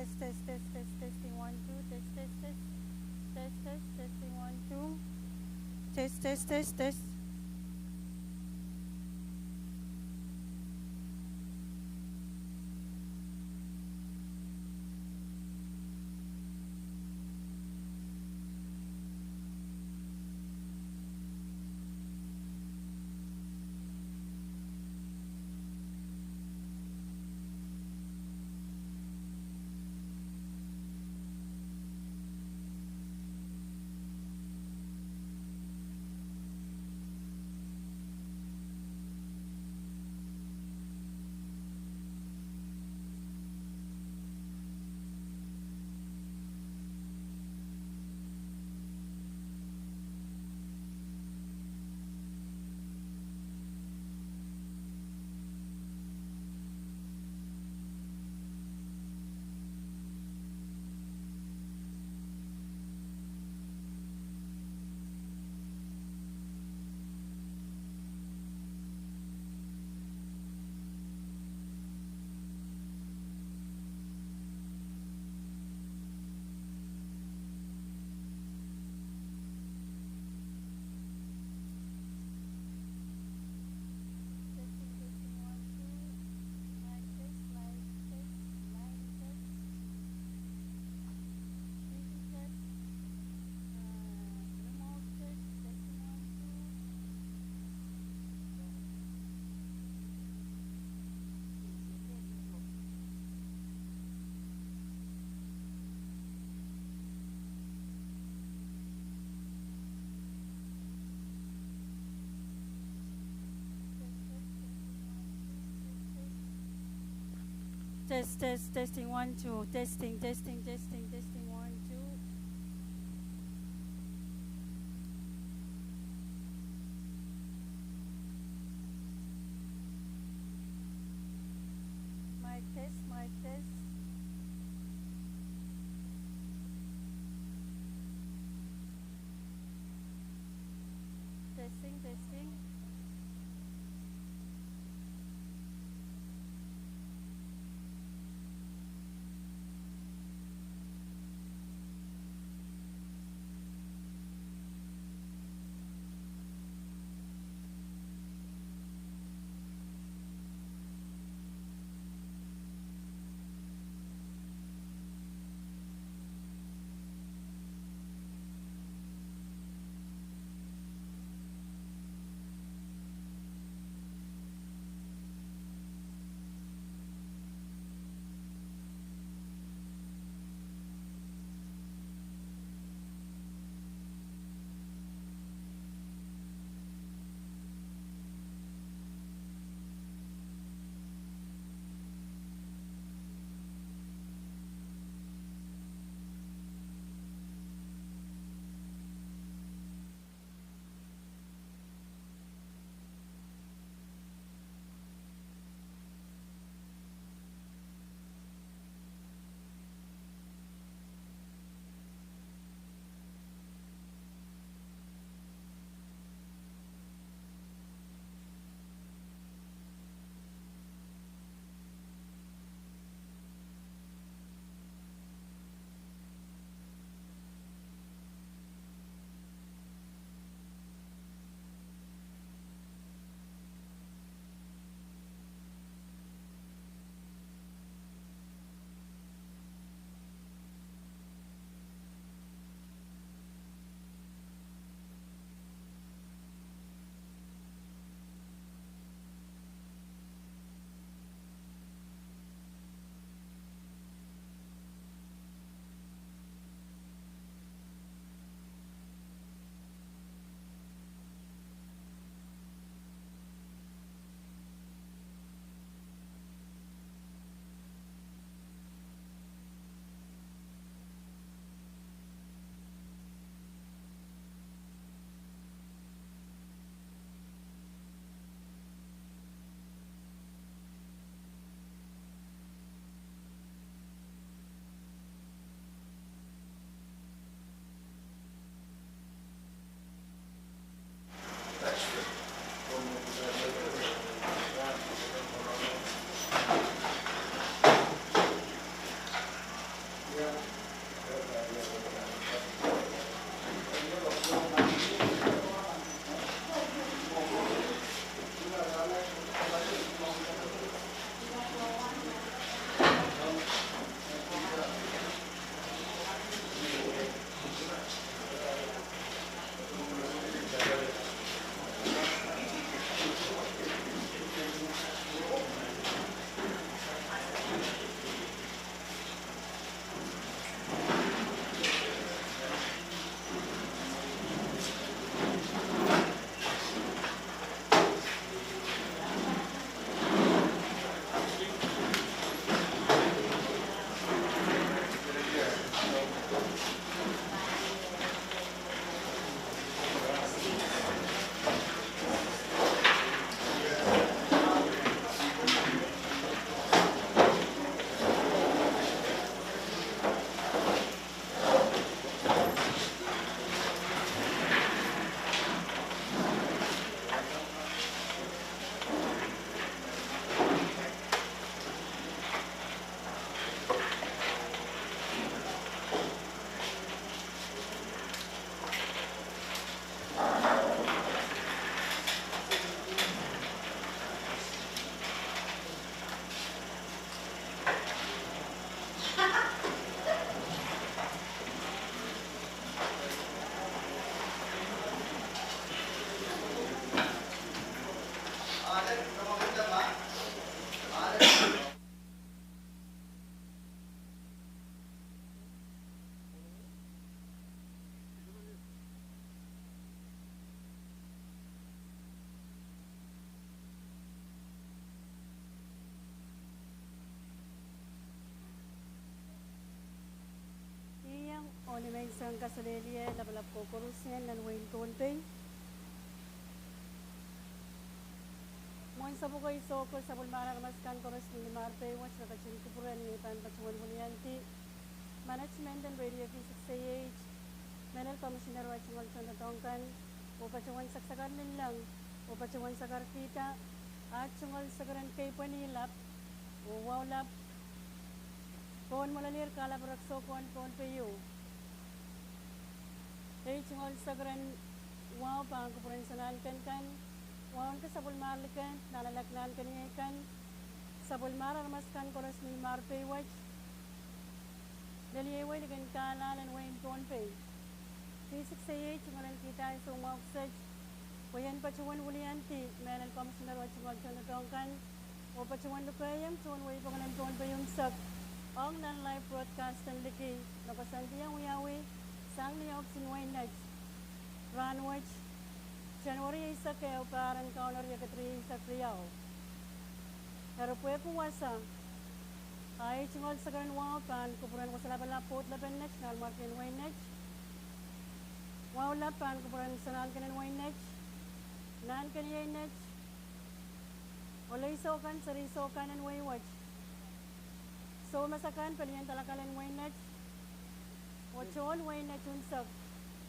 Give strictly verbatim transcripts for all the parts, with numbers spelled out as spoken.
Test, test, test, test, testing, one, two, test, test, test. Test, test, testing, one, two. Test, test, test, test. Testing, testing, one, two. Mic test, mic test, line test. Speaking test. Uh, remote test, testing, one, two. Test, test, testing, one, two. Testing, testing, testing, testing, one, two. Mic test, mic test. Testing, testing. Iang ohl, I men song kaselehlie lapalap kokoaros nan wehin Pohnpei. Mwohn sapwukei soko, sapwellimar aramas kan koaros ni limar pei wet re ketin kupwure ni ei pahn patohwan wiliandi management en Radio V six A H, mehlel commissioner wet, tungoal tohndoadoahk kan, oh patohwan saksakar lellahng, oh patohwan sakarkihda ah tungoal sakaradahn keipweni lap oh wahu lap, pohn mwalelier kalap rek soko en Pohnpei. Ei tungoal sakaradahn wahu pahn kupwuren sanahnken kan, wahu en kin sapwellimar likin nanalek nahnken iei kan, sapwellimar aramas kan koaros ni limar pei wet, lel iei wei likin kahlahn en wehin Pohnpei. V six A H tungoal en kihda soumwahu kiset pwe en patohwan wiliandi mehlel commissioner wet, tungoal tohndoadoahk kan, oh patohwan lukehiong tohn wehi pokon en Pohnpei unsek ong nan live broadcast en liki me koasoandiong wiawi sang ni ohpis en wehin Net rahnwet, January eisek ehu, pahr en Kauno riekid rieisek riau. Eri pwehki wasa, a ei tungoal sakaradahn wahu pahn kupwuren wasa lapalap pwoud lepen Net, nanmwarkien wehin Net. Wahu lap pahn kupwuren sanahnken en wehin Net, nahnken iei Net, oh leisou kan, serisou kan en wehi wet, soumas akan, pelien talakal en wehin Net, oh tohn wehin Net unsek,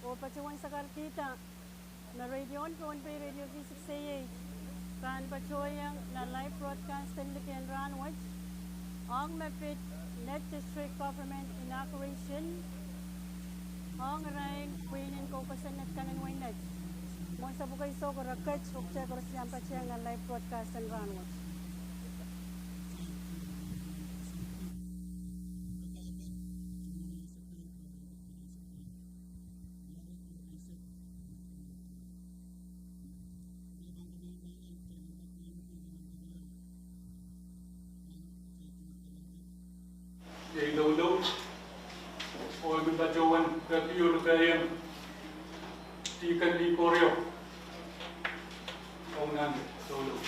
oh patohwan sakarkihda me radio en Pohnpei, Radio V six A H, pahn patohiong nan live broadcast en liki en rahnwet, ong me pid Net District Government inauguration ong irail pwihn en kou kosonned kan en wehin Net. Mwohn sapwukei soko re ket, oh kitail koaros iang patehng nan live broadcast en rahnwet. Iei loulou, oh I men patohwan peki oh lukehiong Deacon Likorio ong nan loulou.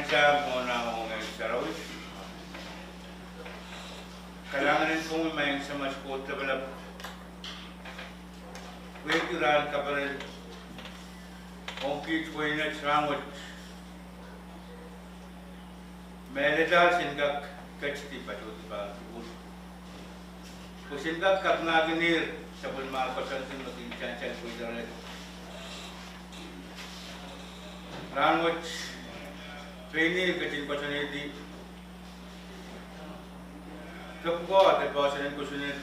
Sahm, Sounkomour, oh Ngehn Sarawi. Kalahngan en komwi, Maing Samat Koht Lapalap, pwehki rahn kaperen ong kiht wehin et rahnwet. Mehlel, sen kak ketidi patohdi pahn sukuhl. Pwe sen kak kapingahkinehr sapwellimomwi koasoandi me kin sansal pweida rehtail. Rahnwet, pein ihr ketin koasoanehdi kepwukoa de poahsoan en kosonned,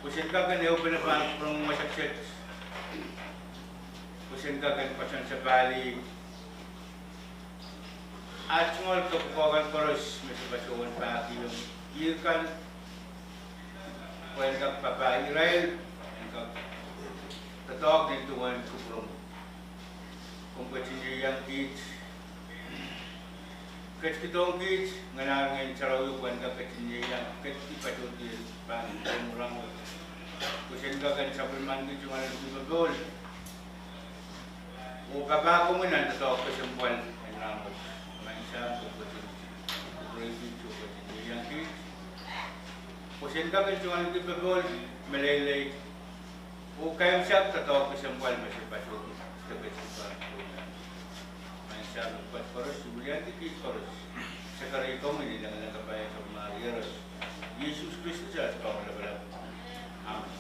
pwe sen kak en ehupene pahn kupwuromwi wasa kiset, pwe sen kak en koasoan sapahlih. At tungoal kepwukoa kan koaros me se patohwan pahkihong ihr kan, pwe en kak papah irail, en kak doadoahk nin duwen kupwuromwi. Komw ketin ieiang kiht, ketikidohng kiht, Ngehn Sarawi, pwe en kak ketin ieiang, ketidi patohdi pahn kupwuromwi rahnwet. Pwe sen kak en sapwellimaniki tungoal en popohl oh papah komwi nan doadoahk kesempwal en rahnwet. Maing Sahm, komw ketin kupwuromwi kiht, oh ketin ieiang kiht, pwe sen kak en tungoalki popohl, meleilei, oh kaimwisekda doadoahk kesempwal me se patohdi, se ketido. Maing Sahm, pwukat koaros, I weliandi kiht koaros, se kari komwi ni lengileng kapai en Samwalahro Iehros, Sises Kristus, ata Kaun Lapalap. Amen.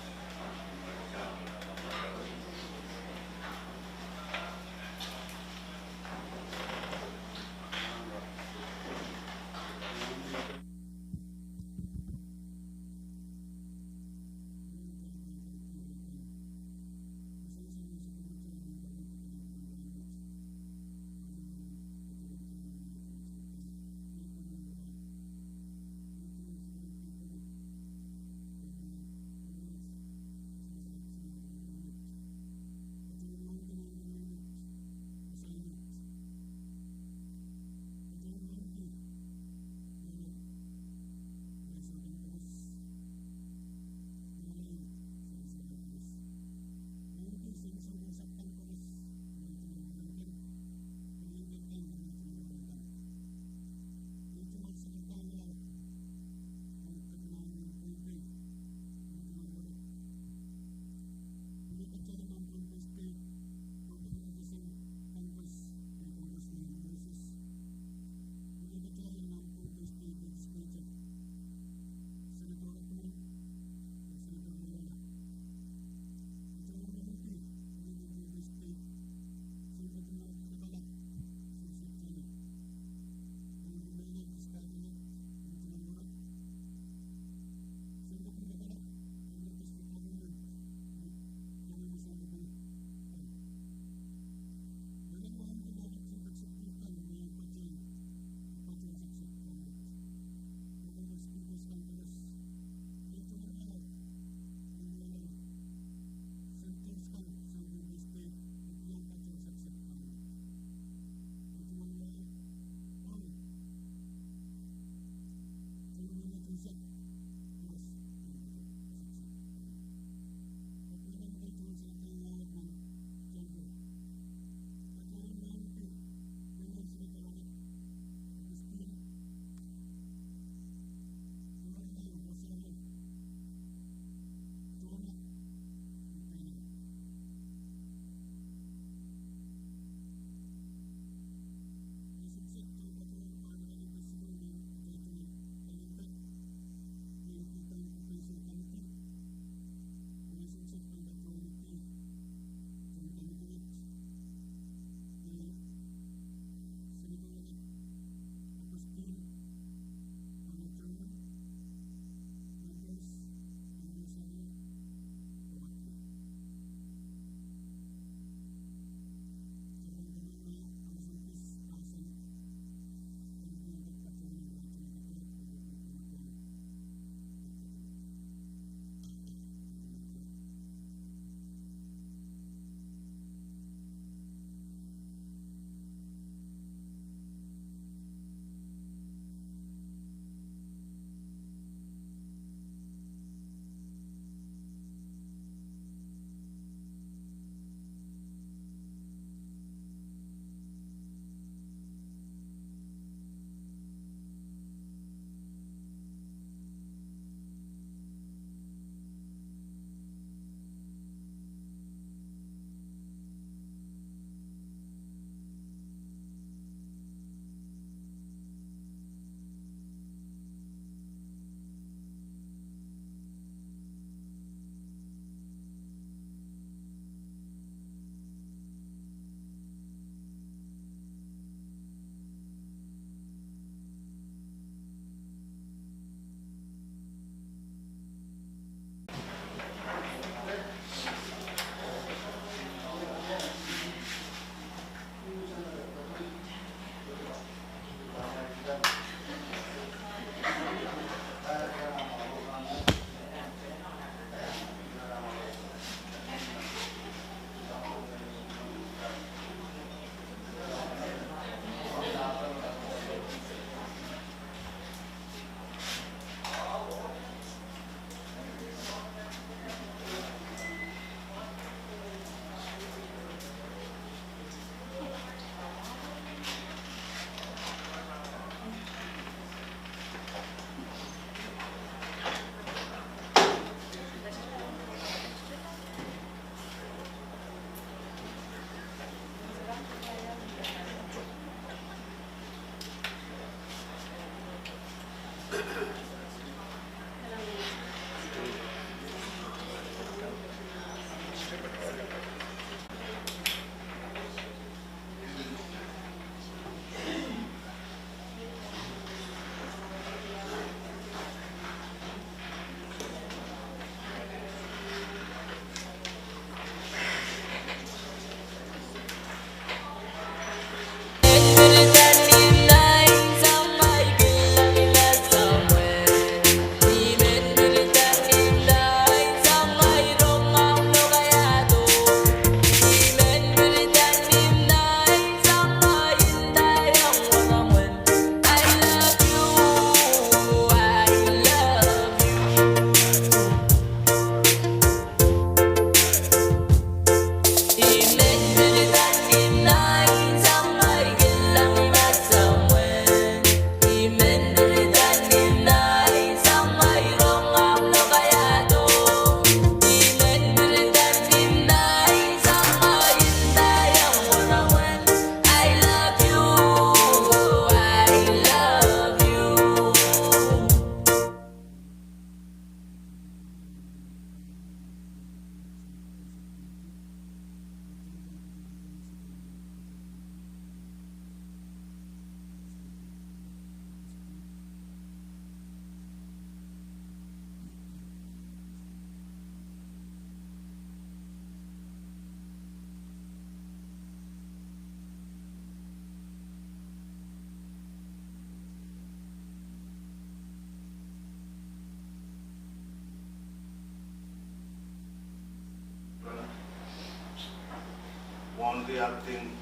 Wauneki Acting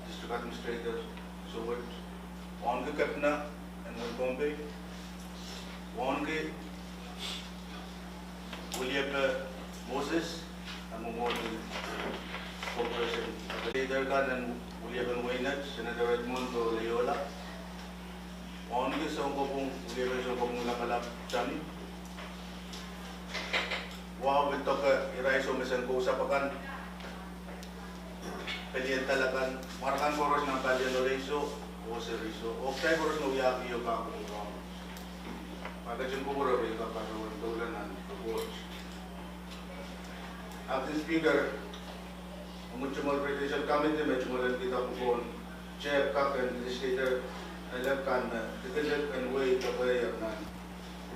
District Administrator Sowet, wauneki Kepina en Pohnpei, wauneki William Moses, a mwomwohdi Corporation Leader kan en William Wayne, Senator Edmund Loyola, wauneki Sounkopwung, William Sounkopwung Lapalap Tani, wahu pil doke irail soh me sen kousapw akan, pelien dal akan, mwar kan koaros nan palien Oloiso oh Seriso, oh kitail koaros me wiahki ehu kak kupwur. Pahn ketin kupwur pwe I kak patohwan doula nan report. Acting Speaker, mwomwohdiso Presidential Committee me tungoalenki dahkot pohn chair kak en legislator elect kan me dikidik en wehi dokehier nan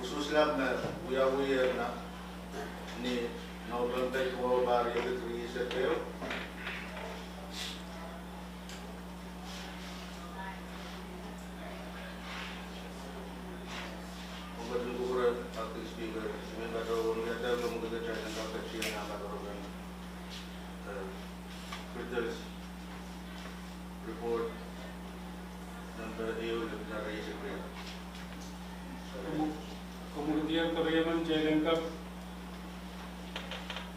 usuhs lap me wiawiher nan ni November twelve, pahr riekid rieisek ehu. Ong ketin kupwure Acting Speaker, I men patohwan wiahda komw kak katail en kak ketin ahpw patohwan, eh, President's report nempe ehu lel pahr rieisek riau. Komw kak keriamen kitail en kak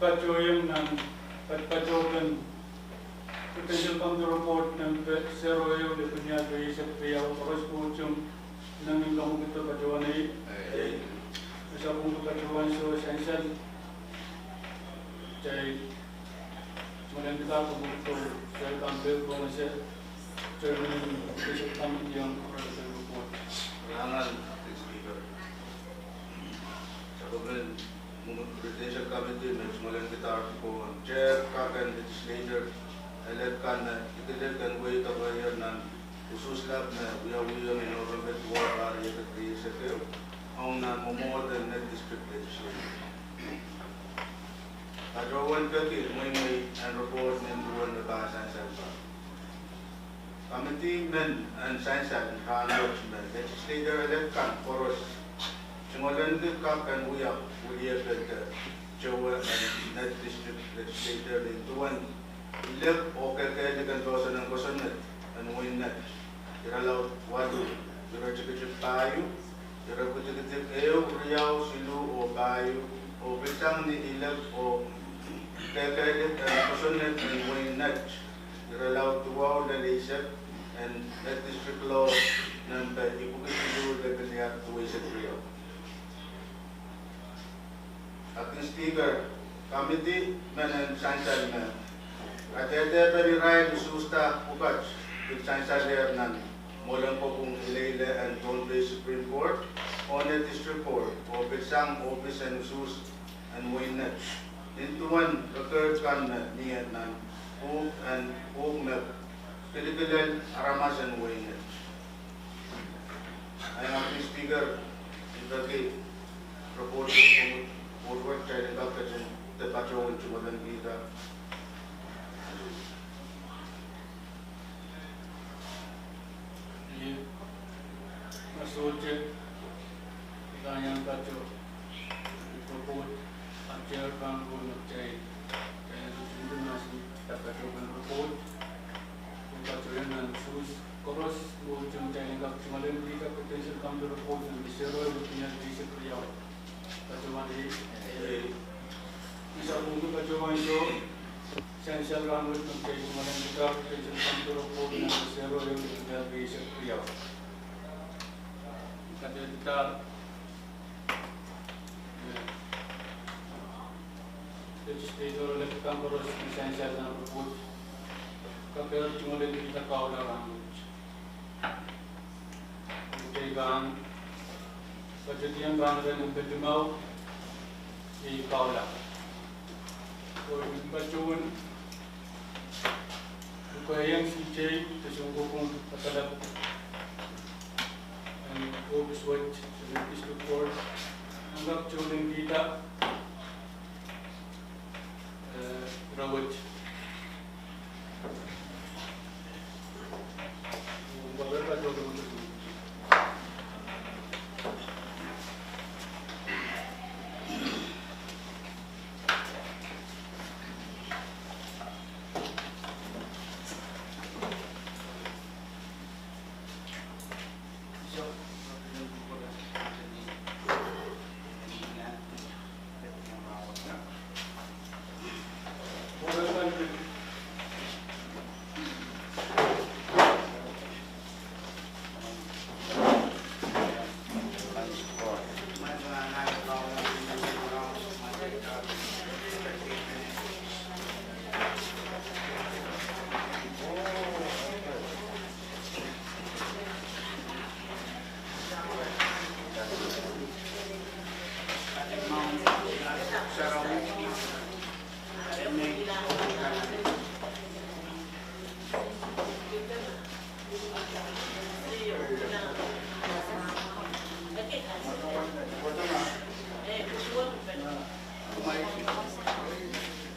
patohieng nan patpatohpen Presidential Committee report nempe sero ehu lel pahr rieisek riau, koaros pwuhtung nan komw kak patohwan ei. Ei. Sapwung patohwan soh sansal. Kitail tungoalenkihda komw kak patohwan kampehn pwongese Chairman en Presidential Committee ong Presidential Report. Rahn ann, Acting Speaker. Sapwung en Presidential Committee me tungoalenkihda dahkot pohn chair kak en legislator elect kan me dikidik en wehi dokehier nan usuhs lap me wiawiher ni November twelve, pahr riekid rieisek ehu, ong nan mwomwohd en Nett District Legislature. Patohwan peki mweimwei en report nin duwen me pahn sansal pahn. Committee men en sansal rahnwet me legislator elect kan koaros tungoalenki kak en wia wiliepete towe en Nett District Legislature nin duwen ilek oh kehkehlik en poahsoan en kosonned en wehin Nett, irelaud waluh, iretikitik pahieu, iretikitik ehu, riau, siluh oh pahieu, oh pitsang ni ilek oh kehkehlik en kosonned en wehin Nett, irelaud duwau lel eisek en Nett District Law nempe ipwiki siluh lel lime duweisek riau. Acting Speaker, committee men en sansal me kadehdepen irail usuhsda pwukat pil sansalehr nan mwoalen kopwung ileile en Pohnpei Supreme Court, Pohnpei District Court, oh pitsang ohpis en usuhs en wehin Net, nin duwen record kan me mie nan pwuhk en, pwuhk me kilikilel aramas en wehin Net. Ahi Acting Speaker, I peki report wet, report wet kitail en kak ketin dehr patohwan tungoalenihkihda. Ie, ma sohte, I pahn iang patoh report, a chair pahn pwon me kitail, kitail en tungoale mahsen, patohwan report, oh patohwan nan usuhs koaros, oh tungoale kak tungoalenihkihda credential committee report nan sero ehu lipinel rieisek riau. Patohwan ie. Ni sapwung patohwan soh, sansal rahnwet me kitail tungoalenihkihda credential committee report nan sero ehu lipinel rieisek riau. Kadehdehda, eh, legislator elect kan koaros me sansal nan report, kakehr tungoalenihkihda kahula rahnwet. Kitail pahn, patohdiong pahn ire nempe limau, iei kahula. Oh I patohwan, I keieu sitei, de soun kokohn kapakap en ohpis wet, District Court, en kak tungoalenihkihda, eh, ire wet.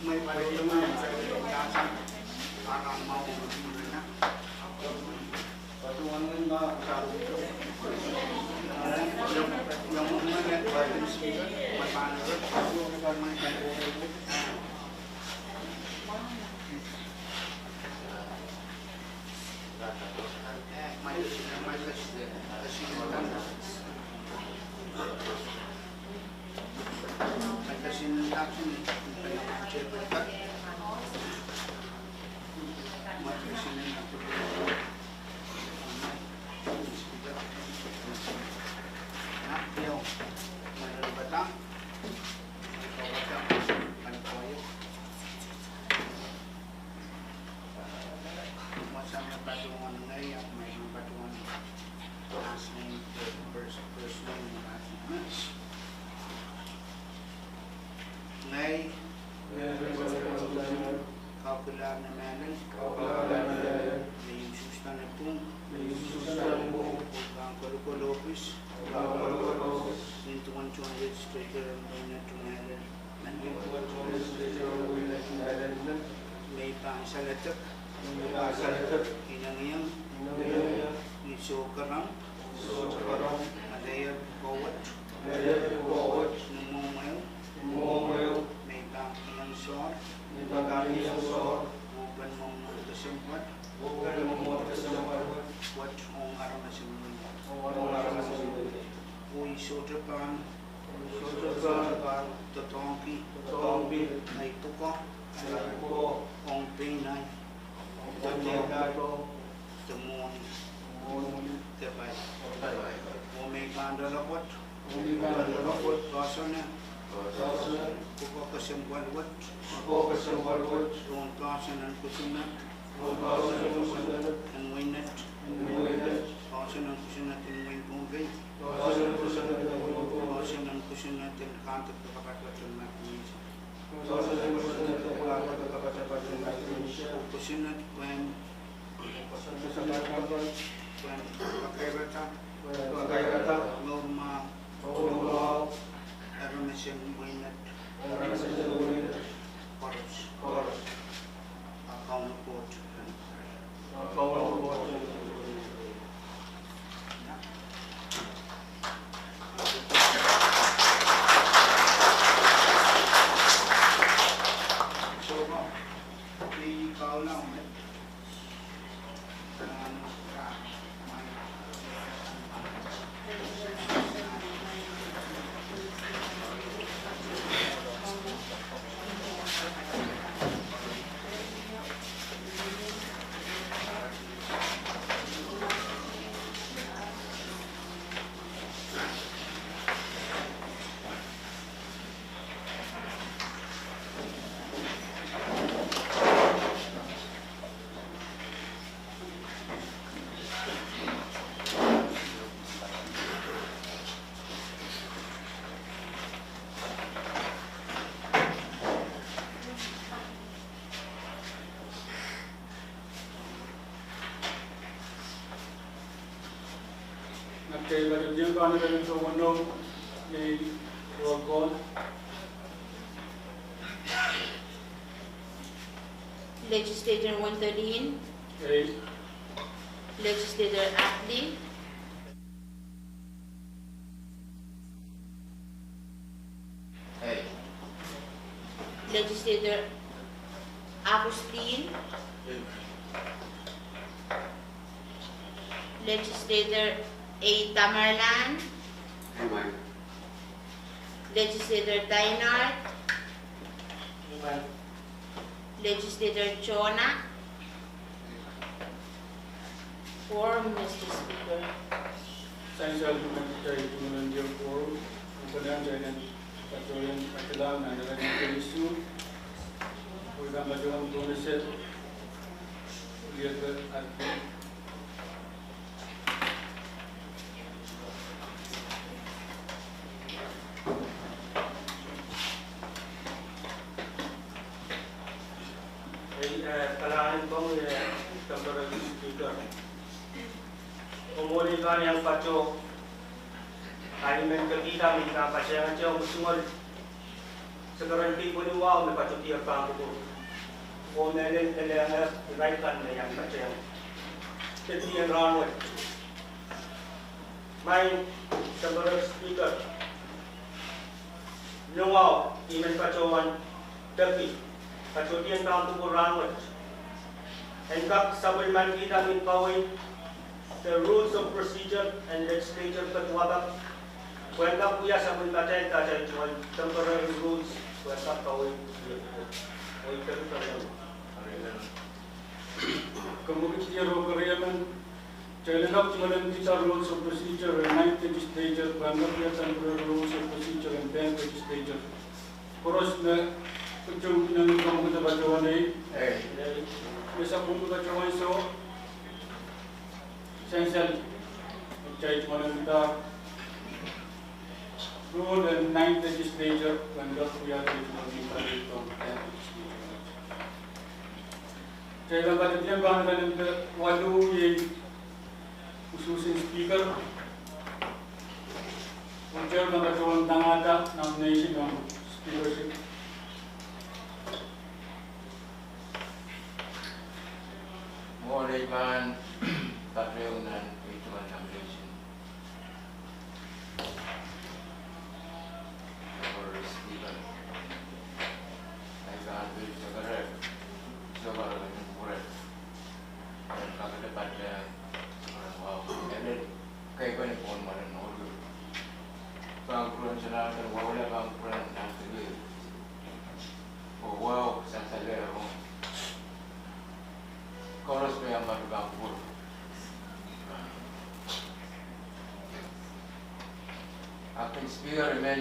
Mwein patohwan ngehi, ahpw mwein patohwan last name, first, first name, last name. Ngehi, Kaukilahr Nemehlel, me I usuhsda ni pwung, oh pahn kolokol ohpis, nin duwen tohn legislator en wehin Net tungoale. Me I pahn saledek, inengieng, ni sohte keramp, aleier pwukoa wet, ni mwomwen ehu, me I pahn iang soar, oh pahn mwomwen kesempwal wet ong aramas en wehi. Oh I sohte pahn, sohte pahn doadoahngki, doadoahngki ahi pwukoa, ahi pwukoa, ong pein ahi, ong pein ahi doadoahk, de mwohni, mwohni, de pai, pai. Oh me I pahn loalopwoat, oh me I pahn loalopwoat, poahsoan, poahsoan, pwukoa kesempwal wet, pwukoa kesempwal wet, pohn poahsoan en kosonned, pohn poahsoan en kosonned, en wehin Net, en wehin Net. Kosonned en kosonned en wehin Pohnpei. Kosonned en kosonned en wehin Pohnpei. Kosonned en kosonned en kaunti kapatapat en Micronesian. Kosonned en kosonned en kaunti kapatapat en Micronesian. Kosonned pwehn, kosonned en kosonned pwehn kakairada, kakairada mour mwahu, mour mwahu, aramas en wehin et, aramas en wehin et, koaros, koaros. Kauno Koht. Kauno Koht. Ngehi pahn patohdiong pahn ire en sohte weneu, iei roll call. Legislator Wendolin. Ei. Legislator Atli. Ei. Legislator Augustine. Ei. Legislator A. Tamerlan. Ei. Legislator Tynard. Ei. Legislator Jonah. Quorum, Mister Speaker. Sansal me kitail tungoalengie quorum, upanan kitail patohwan patohwan nan ire en keisuh. Pwe kan patohwan tonese, liepe at Ei, eh, kalahngan en komwi, eh, Temporary Speaker. Komwi pahn iang patoh, ah, I men pekihda me I pahn patehngete ong usungol sakaradahn kei pweni wahu me patohdier pahn kupwur. Oh me lel, lel, eh, irail kan me iang patehng. Kei pil en rahnwet. Maing Temporary Speaker, ni wahu I men patohwan peki, patohdier pahn kupwur rahnwet. En kak sapwellimanikihda mehn kaweid the Rules of Procedure en Legislature kat wapak. Pwe en kak wia sapwellimatail dahte I tungoal temporary rules, pwe en kak kaweid. Oi, peki peki. Komwi ketiket oh keriemen, kitail en kak tungoalehng the Rules of Procedure en Ninth Legislature, pwe en kak wia temporary Rules of Procedure en Tenth Legislature. Koaros me patohwan, komwi ketiket patohwan ei. Ei. Me sapwung patohwan soh. Sansal, kitail tungoalehng the rule en Ninth Legislature, pwe en kak wia the Tenth Legislature. Kitail pahn patohdiong pahn ire en waluh, iei usuhsen Speaker. Kitail pahn patohwan tangada nomination ong speakership. Mwohn ei pahn patohwan nan ei tungoal nomination. Temporary Speaker. Ei pahn pil sakaradahn, sakaradahn kupwure. En kakete patehng sakaradahn wahu. En lel kei pweni pwon mwoalen nohlu. Pahn kupwuren sanahdahn wahu, pahn kupwuren nan seli. Oh wahu, sansal ong koaros me iang patohwan kupwur. Acting Speaker, I men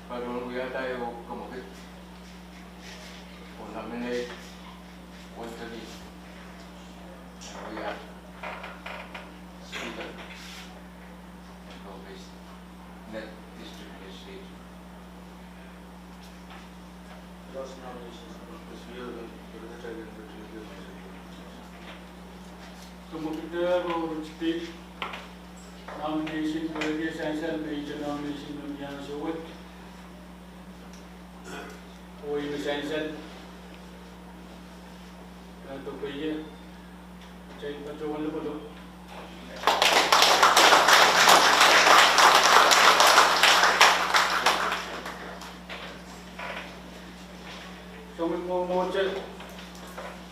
patohwan wiahda ehu kamwekid oh nominate Wendolin en wia Speaker. Muktair Richard, nomination pwehki sansal me ihte nomination me mie ansou wet. Oh ih me sansal, eh, dokedoke, kitail patohwan lopwolopw. Soangen mwomwohdiso,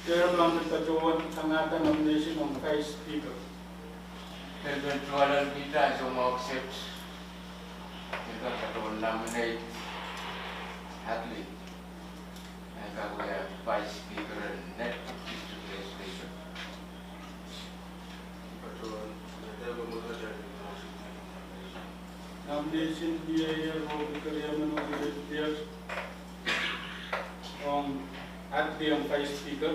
dehr pahn patohwan kangahda nomination ong Vice Speaker. Dehr pahn tuwalahng kita soangen accept, kita patohwan nominate Hadley en kak wia Vice Speaker en Nett District Legislature. Nomination mie ier oh pil keriemen oh pil dier ong Hadley ong Vice Speaker.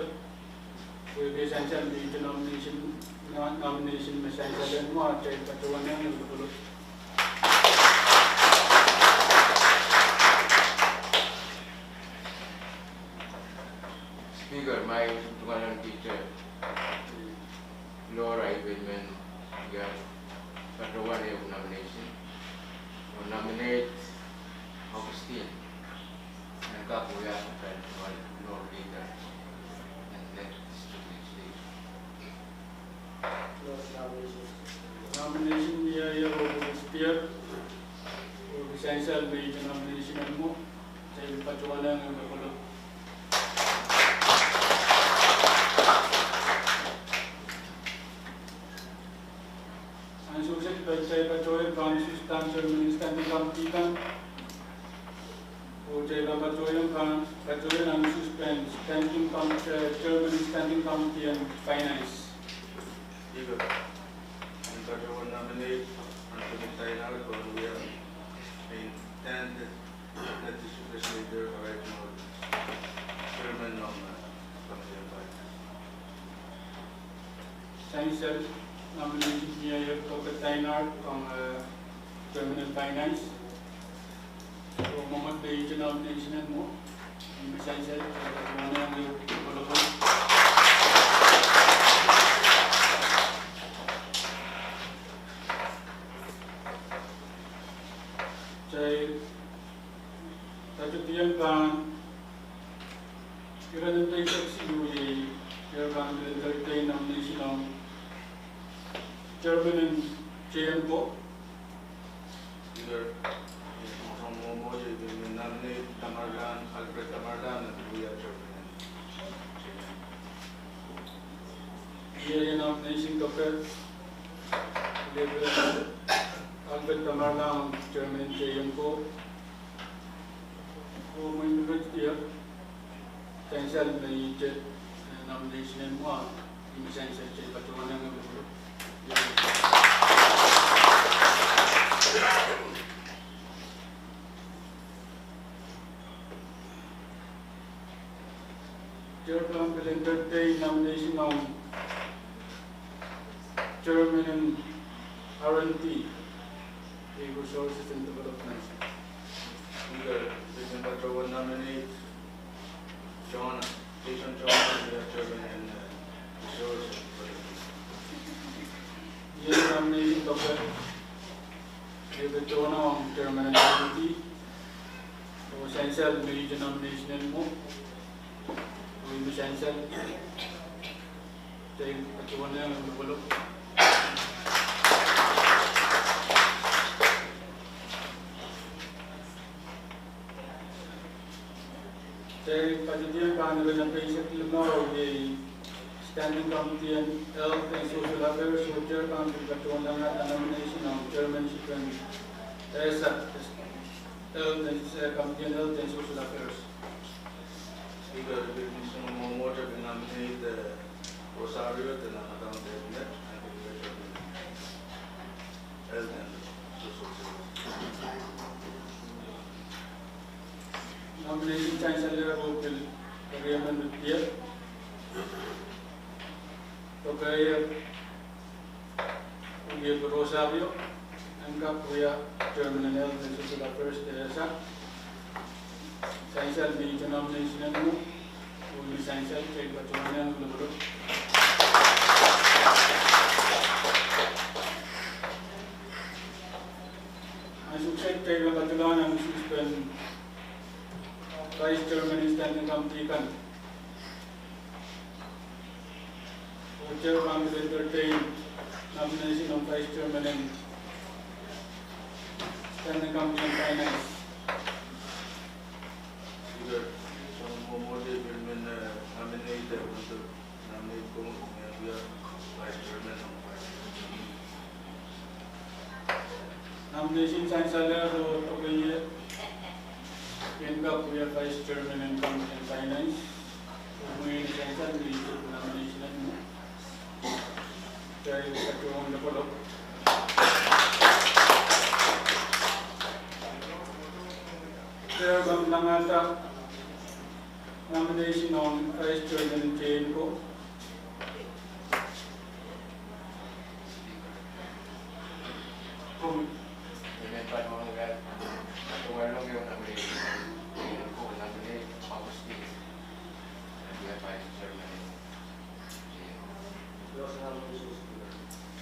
Pwehki sansal me ihte nomination, no-, nomination me sansal en mwo, kitail patohwan lopwolopw. Speaker, ma I tungoalenki te Laura I pil men wia patohwan ehu nomination, oh nominate Augustine en kak wia patohwan Lord Leader en Nett District Legislature. Nomination mie ier oh pil dier, oh pil sansal me ihte nomination en mwo, kitail patohwan lopwolopw. Ansou wet pil kitail patohwan pahn sewese chairman en standing committee kan. Oh kitail pahn patohwan pahn, patohwan ansou wet pahn standing com-, eh, chairman en standing committee en finance. Speaker, I patohwan nominate Anthony Steinhardt pahn wia me intended Nett District Legislature, right now chairman ong, eh, committee on finance. Sansal, nomination mie ier, Doctor Steinhardt ong, eh, chairman en finance. Oh mwomwohdiso me ihte nomination en mwo, ih me sansal, eh, patohwan lopwolopw. Kitail patohwan pahn ire nein eisek siluh, iei dehr pahn pil entertain nomination ong chairman en J M Co. Speaker, I pil nominate Tamarlahn, Alfred Tamarlahn en wia chairman en J M Co. Iei nomination doke, iei Alfred Tamarlahn, chairman en J M Co. Oh mwein pil dier, sansal me ihte, eh, nomination en mwo, ih me sansal, kitail patohwan lopwolopw. Dehr pahn pil entertain nomination ong chairman en R and D, eh, Resources and Development. Speaker, I patohwan nominate John, Jason John, wia chairman en, eh, Resources and Development. Iei nomination doke, iei patohwan ong chairman en R and D. Oh sansal me ihte nomination en mwo, oh ih me sansal, kitail patohwan lopwolopw. Kitail patohwan pahn ire nein eisek limau, iei standing committee en Health and Social Affairs, oh dehr pahn patohwan lopwolopw nomination ong chairmanship en ESA, Health and, eh, Committee on Health and Social Affairs. Speaker, I pil ni soangen mwomwohdiso pil nominate, eh, Rosario Tenangadang David Nett, and pil Health and Social Services. Nomination sansal ier oh pil keriemen dier. Doke iei Rosario en kak wia chairman en Health and Social Affairs de ESA. Sansal me ihte nomination en mwo, oh ih me sansal, kitail patohwan lopwolopw. Kitail pahn patohwan announce pen vice chairman en standing committee kan. Oh kitail pahn entertain nomination of vice chairman en standing committee en finance. Speaker, soangen mwomwohdiso pil men, eh, nominate, eh, want to nominate Commissioner Mehn wia vice chairman of finance. Nomination sansalehr oh tokoie en kak wia vice chairman en committee en finance. Mwein sansal me nomination en Chair, patohwan lopolop. Chair, pahn pilangada nomination ong vice chairman en J N C O. Kom-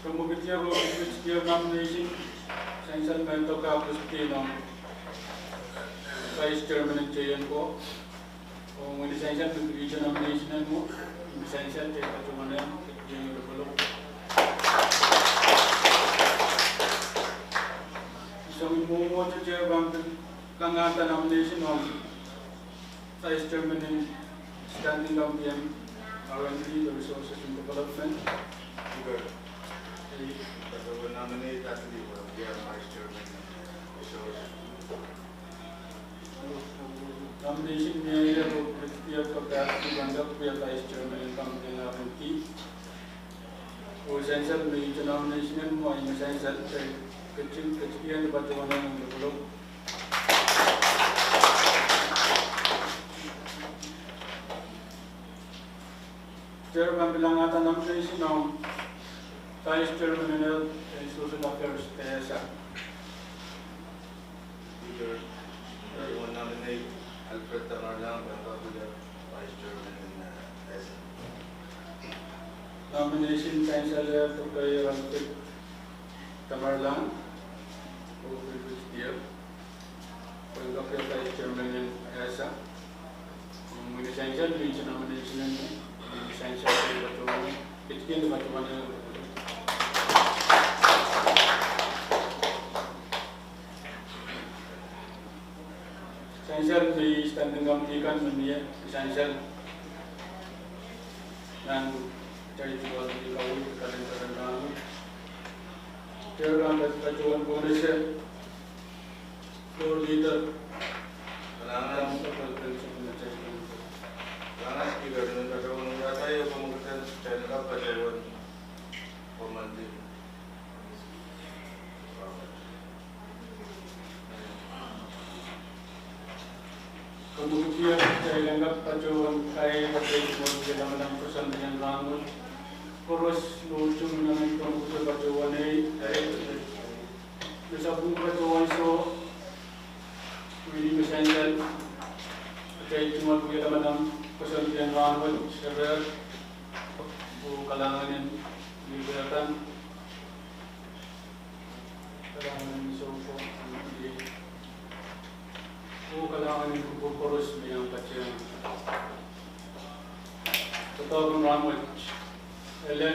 Komwi ketier oh pitsdier nomination, sansal me doadoahk pitsdier ong vice chairman en J N C O. Oh mwein sansal me pitsdier nomination en mwo, sansal te patohwan en ketier lopolop. Soangen mwomwohdiso, Chair, pahn pilangada nomination ong vice chairman en standing committee en R and D, Resources and Development. Speaker, I patohwan nominate Ashley Webb, vice chairman en Resources. Nomination me iei oh pitsdier pahn Ashley Webb, vice chairman en committee en R and D. Oh sansal me ih nomination en mwo, ih me sansal te ketin, ketin patohwan en lopolop. Chair, pahn pilangada nomination ong vice chairman en Health and Social Affairs, EHSA. Speaker, I nominate Alfred Tamerlang, vice chairman en, eh, EHSA. Nomination sansalehr tokoier Alfred Tamerlang oh pil pitsdier pwe en kak wia vice chairman en EHSA. Mwein sansal me ih nomination en mwo, sansal te patohwan, ketier patohwan en. Sansal me standing committee kan me mie, sansal nan taitin wadi kawei, kalen karen rahnwet. Chair, pahn patohwan kohnese floor leader. Kalahngan. Kalahngan Speaker, ni patohwan wiahda ie komwi kitail en kak patohwan komwi kitail en kak patohwan kair atail tungoal wia lamalam koasoandi en rahnwet. Koaros me utung nan komwi kitail patohwan ei, ei. Me sapwung patohwan soh, mwein me sansal atail tungoal wia lamalam koasoandi en rahnwet, Sir, oh kalahngan en leader kan. Kalahngan en soukohp, oh kalahngan en kupwur koaros me iang patehng doadoahk en rahnwet. Ele,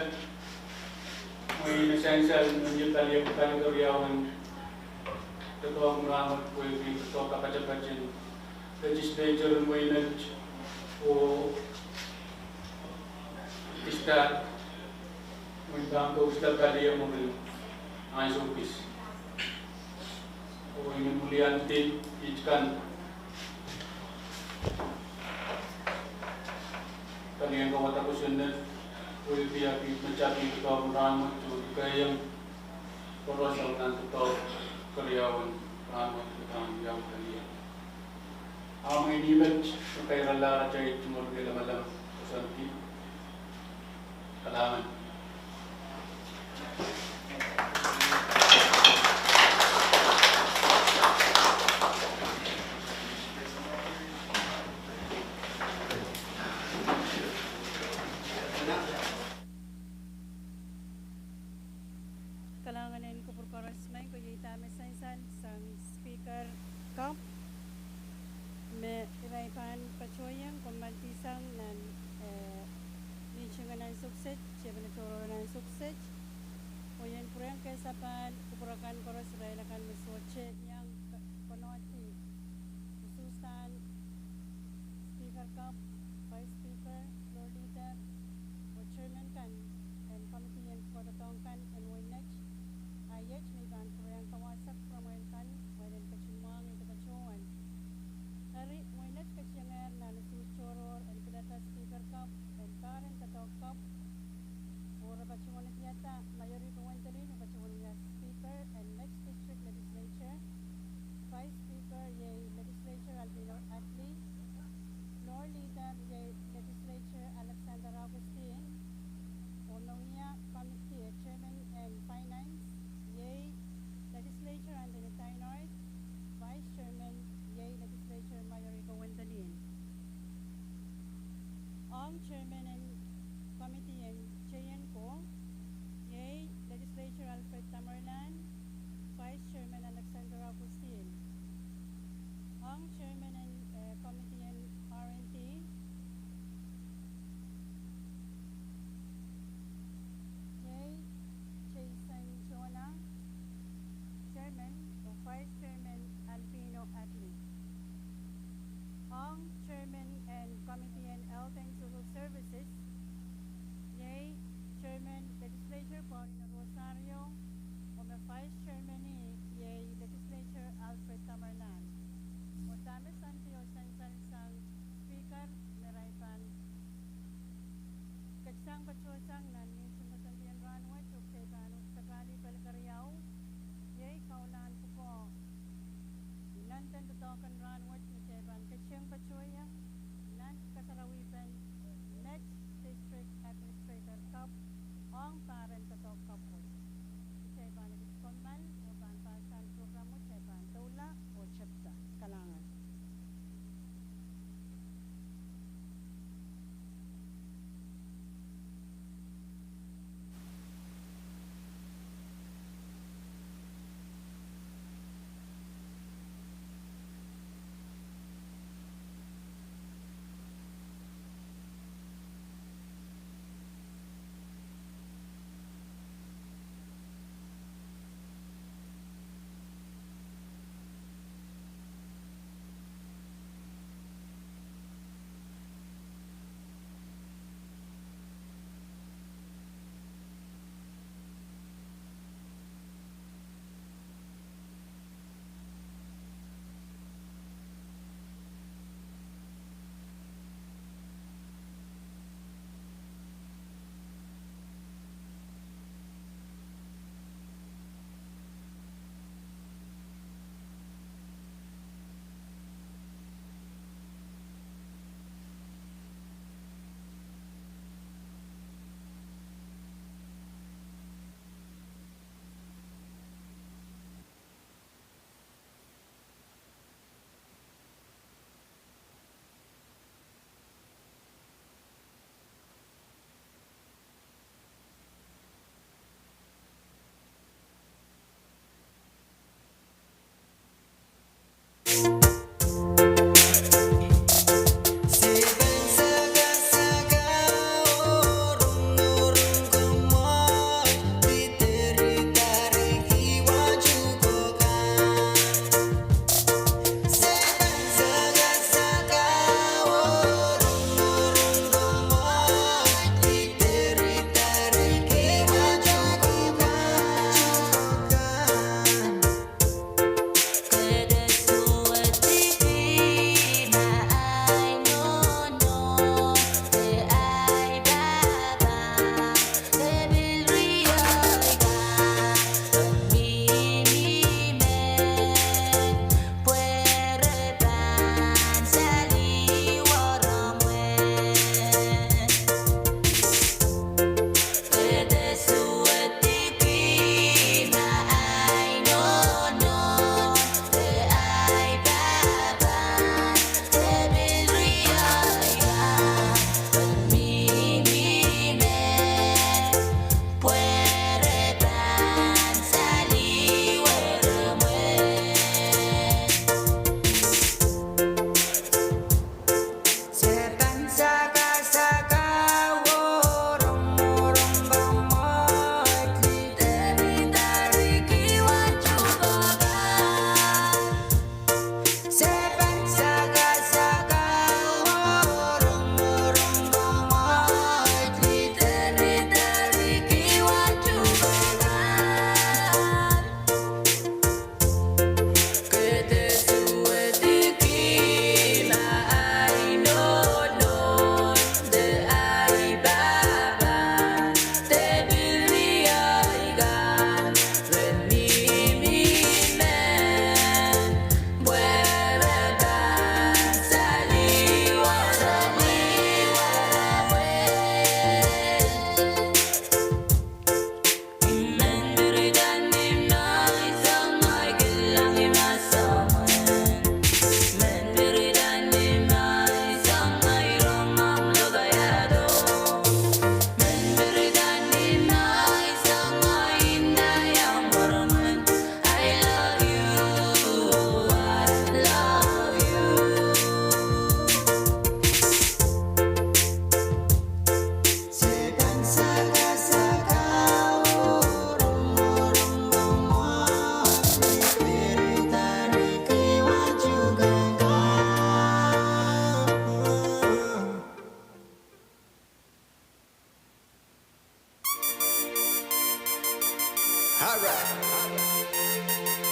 mwein me sansal me mie pali, pali keriaun doadoahk en rahnwet pwehki doadoahk kapatapat en legislature en wehi met oh kisada mwein pahn kousola pali mwurin ansou kis. Oh I men wiliandi kiht kan pali en kawada kosonned, oh I pil, I pil mehtail doadoahk en rahnwet, oh I kehieng koaros nan doadoahk keriaun rahnwet me pahn iang pali. Ahmw ngehn met me kairala atail tungoal wia lamalam koasoandi. Kalahngan. Kalahngan en kupwur koaros, maing ko, iei dahme sansal sang Speaker Cup, me irail pahn patohieng kommoaldihsang nan, eh, mihting en ansou kiset, tepin tohrohr en ansou kiset. Oh I en pwurehng kesapahl kupwur akan koaros, irail akan me sohte iang k-, konehdi usuhs en Speaker Cup, Vice Speaker, Floor Leader, oh Chairman kan en committee en pwukoa doadoahk kan en wehi met. A iet me I pahn pwurehng kawasap rehmwail kan, mwein en ketin mwahngih patohwan. Eri, wehi met ketiengehr nan usuhs tohrohr en pilada Speaker Cup, en pahr en doadoahk Cup, oh re patohwan wiahda Mayori Kowendolin oh patohwan wia Speaker en Met District Legislature, Vice Speaker iei Legislator Albino Atli, Floor Leader iei Legislator Alexander Augustine, oh me wia committee, eh, Chairman en Finance iei Legislator Anthony Tainord, Vice Chairman iei Legislator Mayori Kowendolin. Ong Chairman en committee en Teienko iei Legislator Alfred Tamerlan, Vice Chairman Alexander Augustine. Ong Chairman en, eh, committee en R and D iei Jason Jonah, Chairman, oh Vice Chairman Albino Atli. Ong Chairman en committee en Health and Social Services iei Chairman Legislator Paulino Rosario, oh me Vice Chairman iei Legislator Alfred Tamerlan. Oh dahme soandi oh sansal sang Speaker me irail pahn ketsang patohsang nan mihting koasoandi en rahn wet, oh kitail pahn uhd sapahl pil keriau, iei kaulahn pwukoa. Nan doadoahk en rahn wet me kitail pahn ketieng patohieng nan kasarawipen Met District Administrator Cup ong pahr en doadoahk Cup wet. Kitail pahn ekis kommoal oh pahn pahn sang program wet, kitail pahn doula oh tepda. Kalahngan.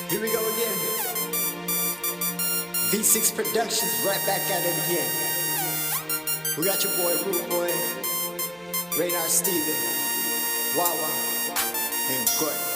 Here we go again. V six Productions right back at it again. We got your boy Rude Boy, Raynard Steven, Wawa, and Gordon.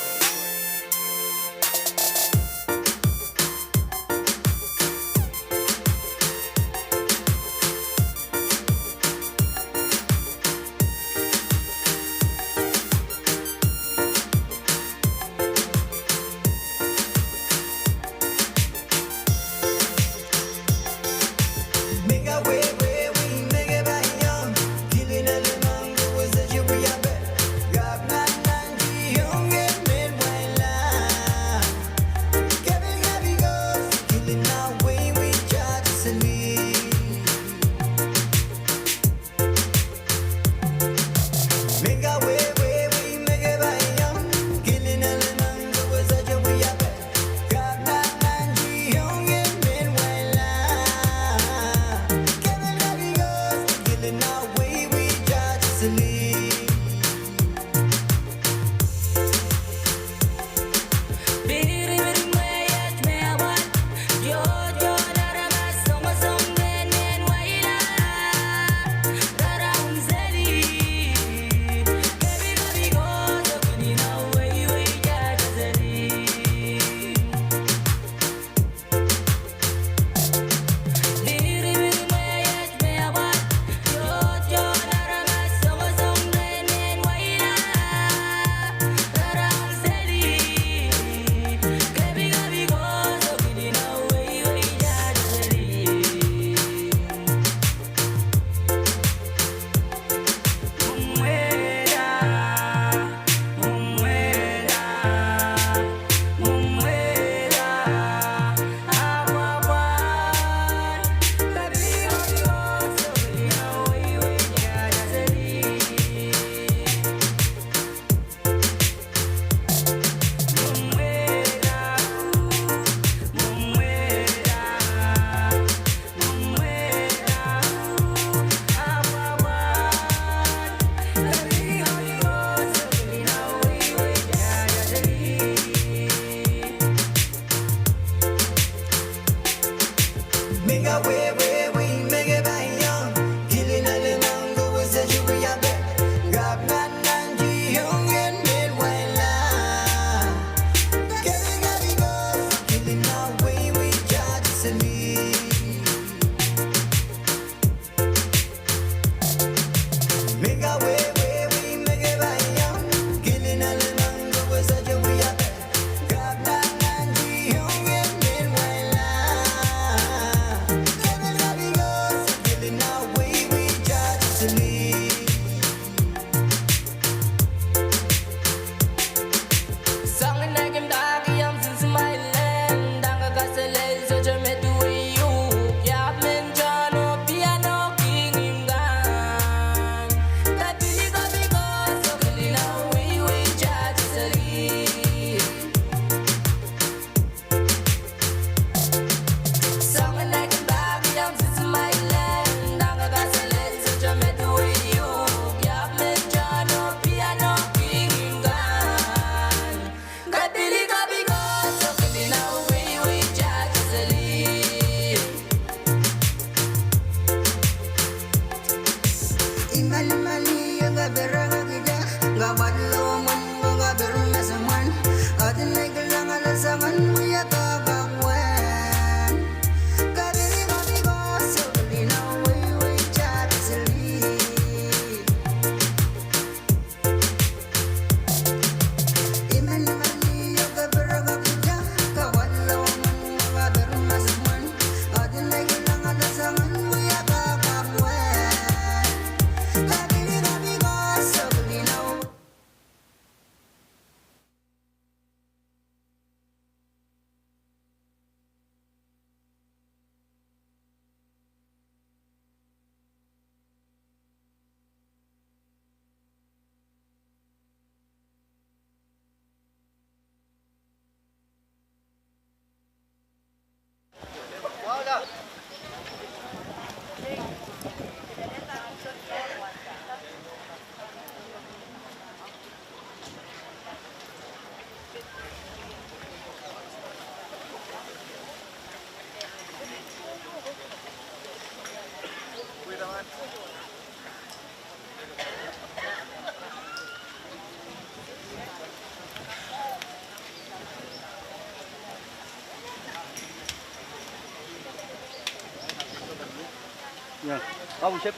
Ya, kau sep.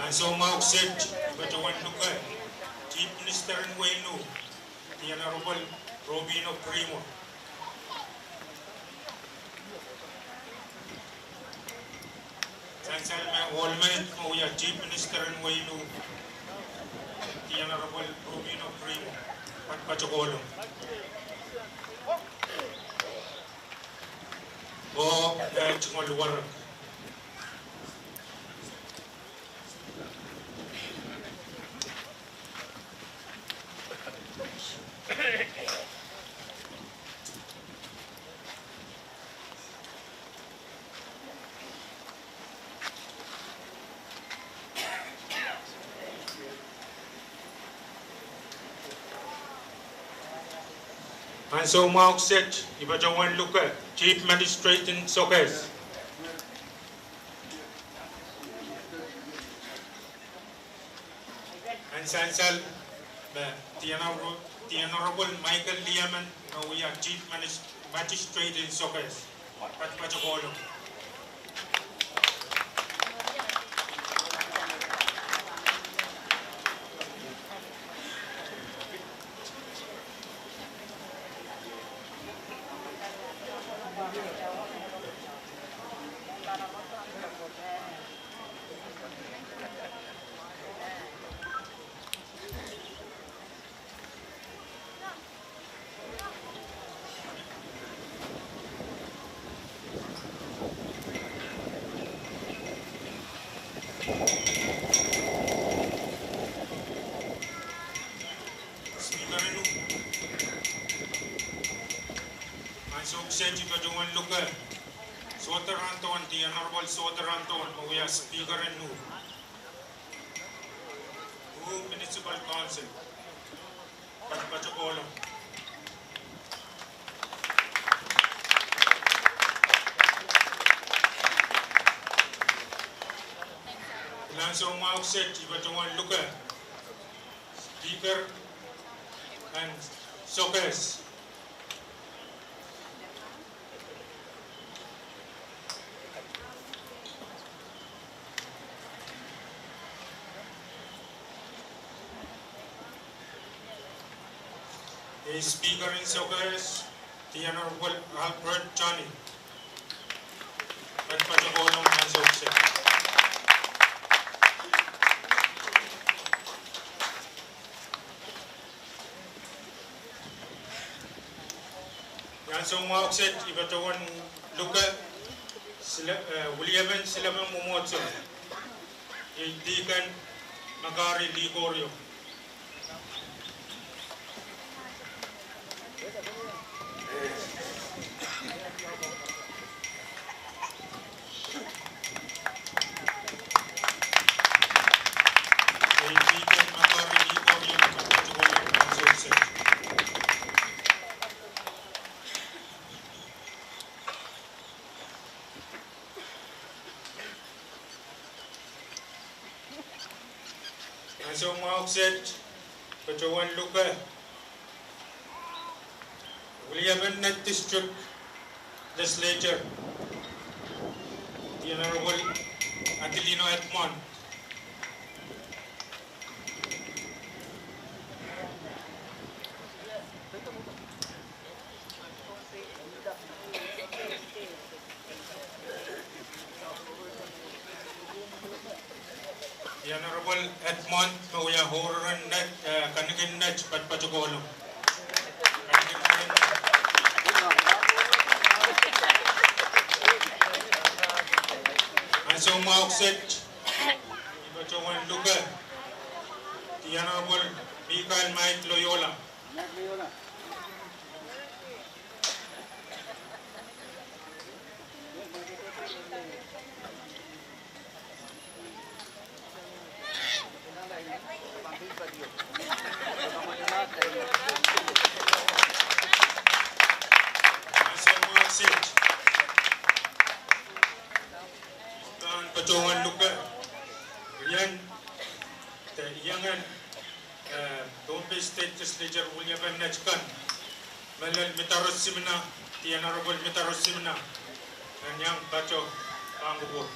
Ansou mwahu kiset, I patohwan luke Chief Minister en wehin Luh, The Honorable Robinah Greenwald. Sansal me ohl met me wia Chief Minister en wehin Luh, The Honorable Robinah Greenwald, patopato kohlong. Oh, eh, tungoal werek. Ansou mwahu kiset, I patohwan luke Chief Magistrate en Sokehs. Nan sansal me The Honorable, The Honorable Michael Liamen, me wia Chief Magis-, Magistrate en Sokehs. Patopato kohlong. Speaker en Luh. Ansou kiset I patohwan luke Sohte Rahndohn, The Honorable Sohte Rahndohn, me wia Speaker en Luh, Luh Municipal Council. Patopato kohlong. Ansou mwahu kiset I patohwan luke Speaker en Sokehs. Speaker en Sokehs, The Honorable Albert Johnny. Patopato kohlong ansou kiset. Ansou mwahu kiset I patohwan luke sile-, eh, weliemen silemen mwomwohdiso, Deacon Makari Likorio. Ansou mwahu kiset, patohwan luke weliemen Nett District Legislature, The Honorable Adelino Edmond. The Honorable Edmond, me wia Ouren Nett, eh, Kanikin Nett, patopato kohlong. Ansou mwahu kiset, I Patohwan luke, The Honorable Michael Mike Loyola. Ansou mwahu kiset. Pahn patohwan luke, Rian, de iangen, eh, Pohnpei State Legislature wiliapen Netcon, Melel Midaros Simina, The Honorable Midaros Simina, en iang patoh pahn kupwur.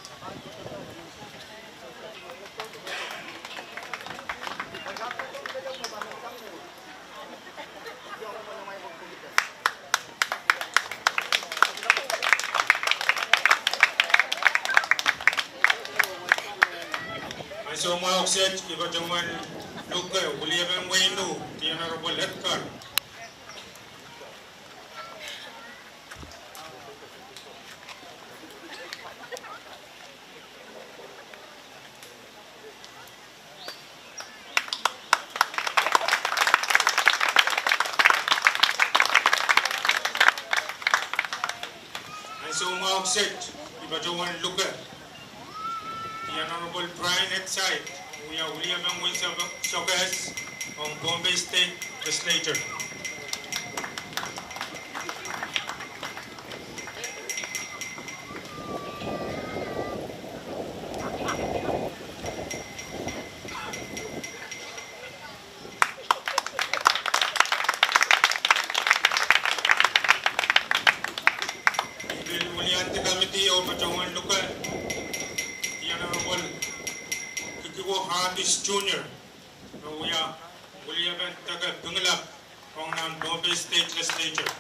Ansou mwahu kiset, I patohwan luke, wiliapen Weinu, The Honorable Edgar. Ansou mwahu kiset, I patohwan luke, The Honorable Brian Exide, wia wiliapen Wein Sokehs ong Pohnpei State Legislature. I pil wiliandi kamidi oh patohwan luke, The Honorable Kikiwo Hartis Junior, me wia wiliapen Deke Pingelap ong nan Pohnpei State Legislature.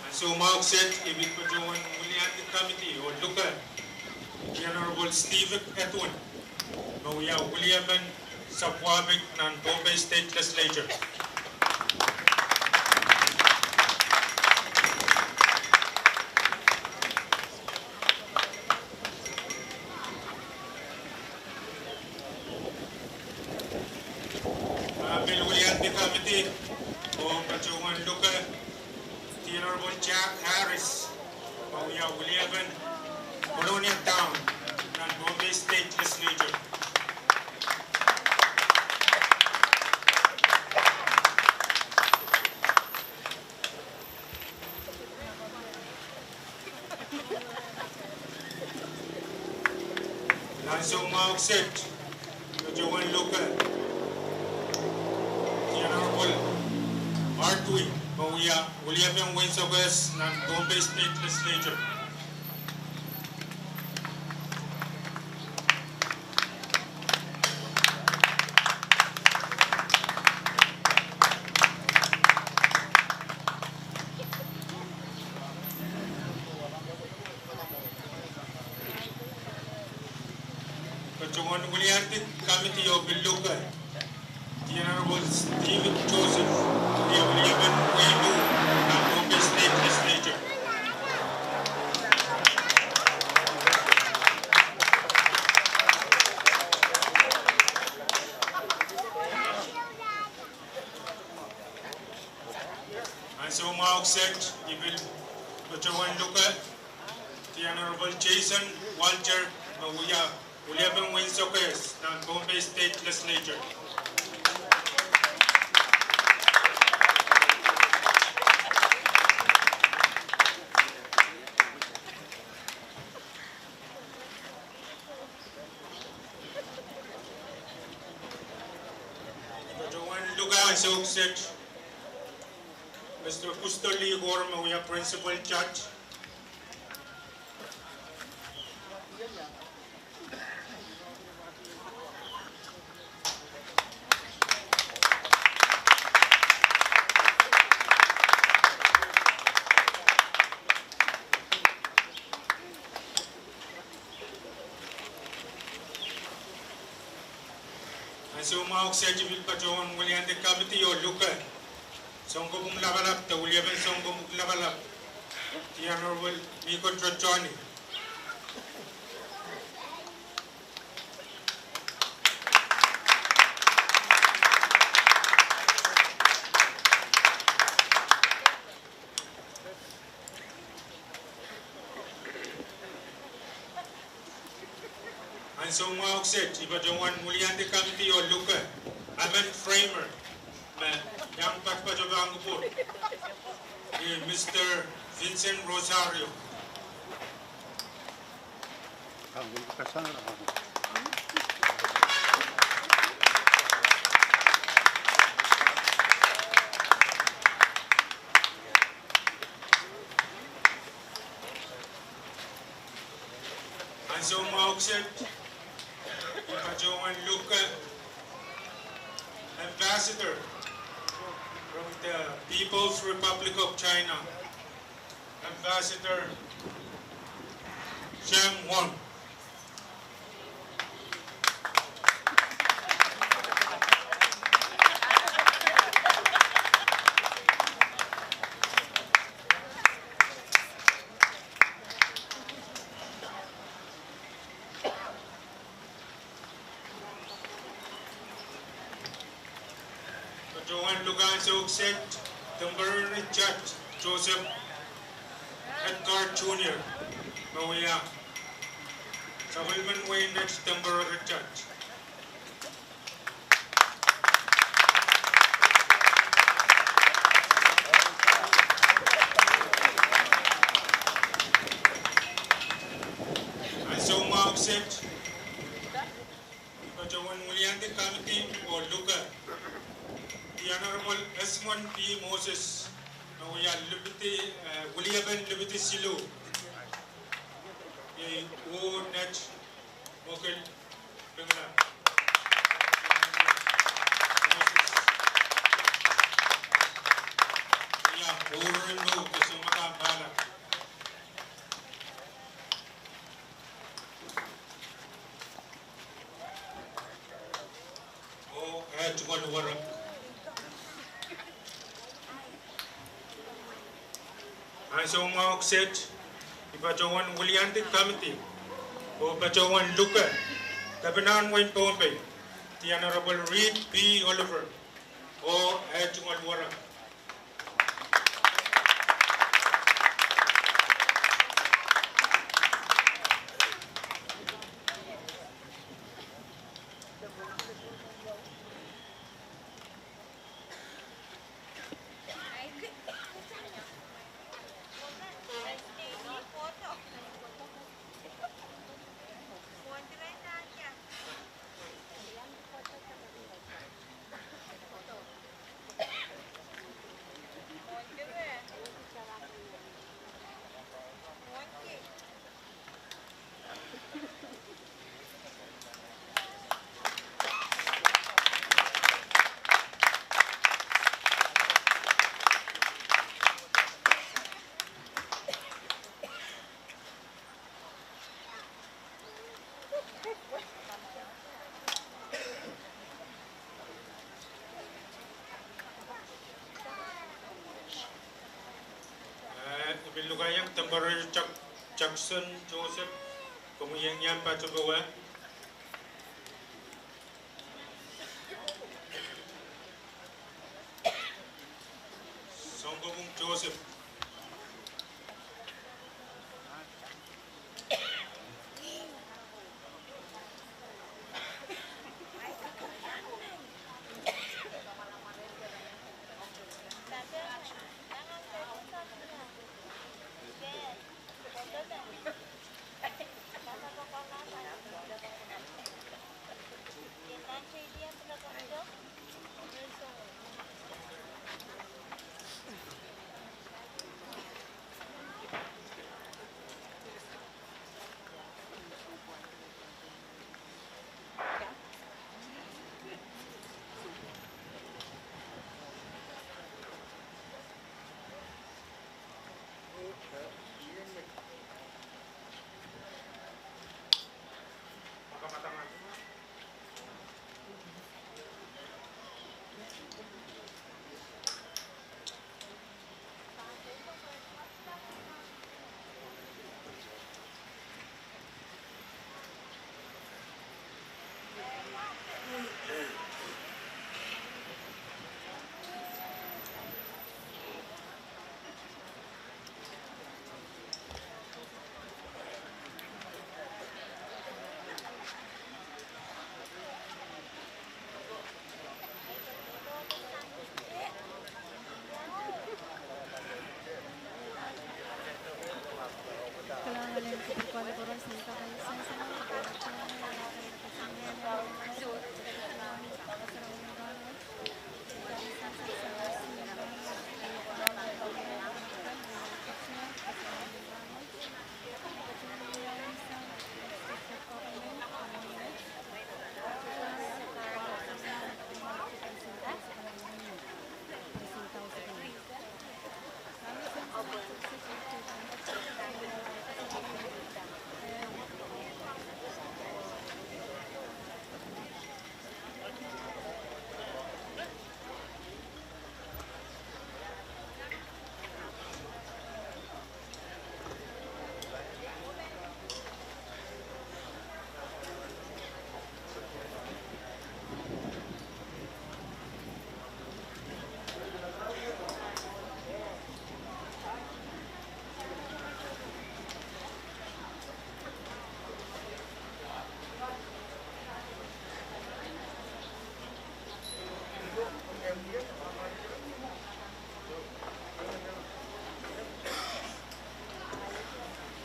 Ansou mwahu kiset, I pil patohwan wiliandi kamidi oh luke, The Honorable Steve Edwin, me wia wiliapen Sapwuapik nan Pohnpei State Legislature. I pil wiliandi kamidi oh patohwan luke, The Honorable Jack Harris, me wia wiliapen Kolonia Town nan Pohnpei State Legislature. Ansou mwahu kiset, I patohwan luke, The Honorable Artwin, me wia wiliapen Wein Sokehs nan Pohnpei State Legislature. Patohwan wiliandi kamidi oh pil luke, The Honorable Stephen Joseph, wia wiliapen Weinu nan Pohnpei State Legislature. Ansou mwahu kiset, I pil patohwan luke, The Honorable Jason Walter, me wia wiliapen Wein Sokehs nan Pohnpei State Legislature. Patohwan luke ansou kiset, Mister Kusto Likor, me wia Principal Judge. Soumwahu kiset, I pil patohwan weliandi kamidi oh luke Sounkopwung Lapalap de Weliepen Sounkopwung Lapalap, The Honorable Miko Tretoni. Ansou mwahu kiset, I patohwan weliandi kamidi oh luke amen framer me iang patopato pahn kupwur, Mister Vincent Rosario. Ansou mwahu kiset, I patohwan luke Ambassador from the People's Republic of China, Ambassador Chang Won. Patohwan luke ansou kiset, Temporary Judge Joseph Edgar Junior, me wia sapwellimen wehin Net Temporary Judge. Ansou mwahu kiset, I patohwan weliandi kamidi oh luke The Honorable Esmond P. Moses, me wia Lipiti, eh, Weliepen Lipiti siluh, iei Uhr Net Mokil Pingla. Ia, uhr en mou, kesempwal pahla. Oh, eh, tungoal werek. Ansou mwahu kiset, I patohwan weliandi kamidi oh patohwan luke Kepinahn wehin Pohnpei, The Honorable Reed P. Oliver. Oh, eh, tungoal werek. Eh, I pil lukehiong Temporary Jack-, Jackson Joseph, komw iang iang patopowe. Sounkopwung Joseph.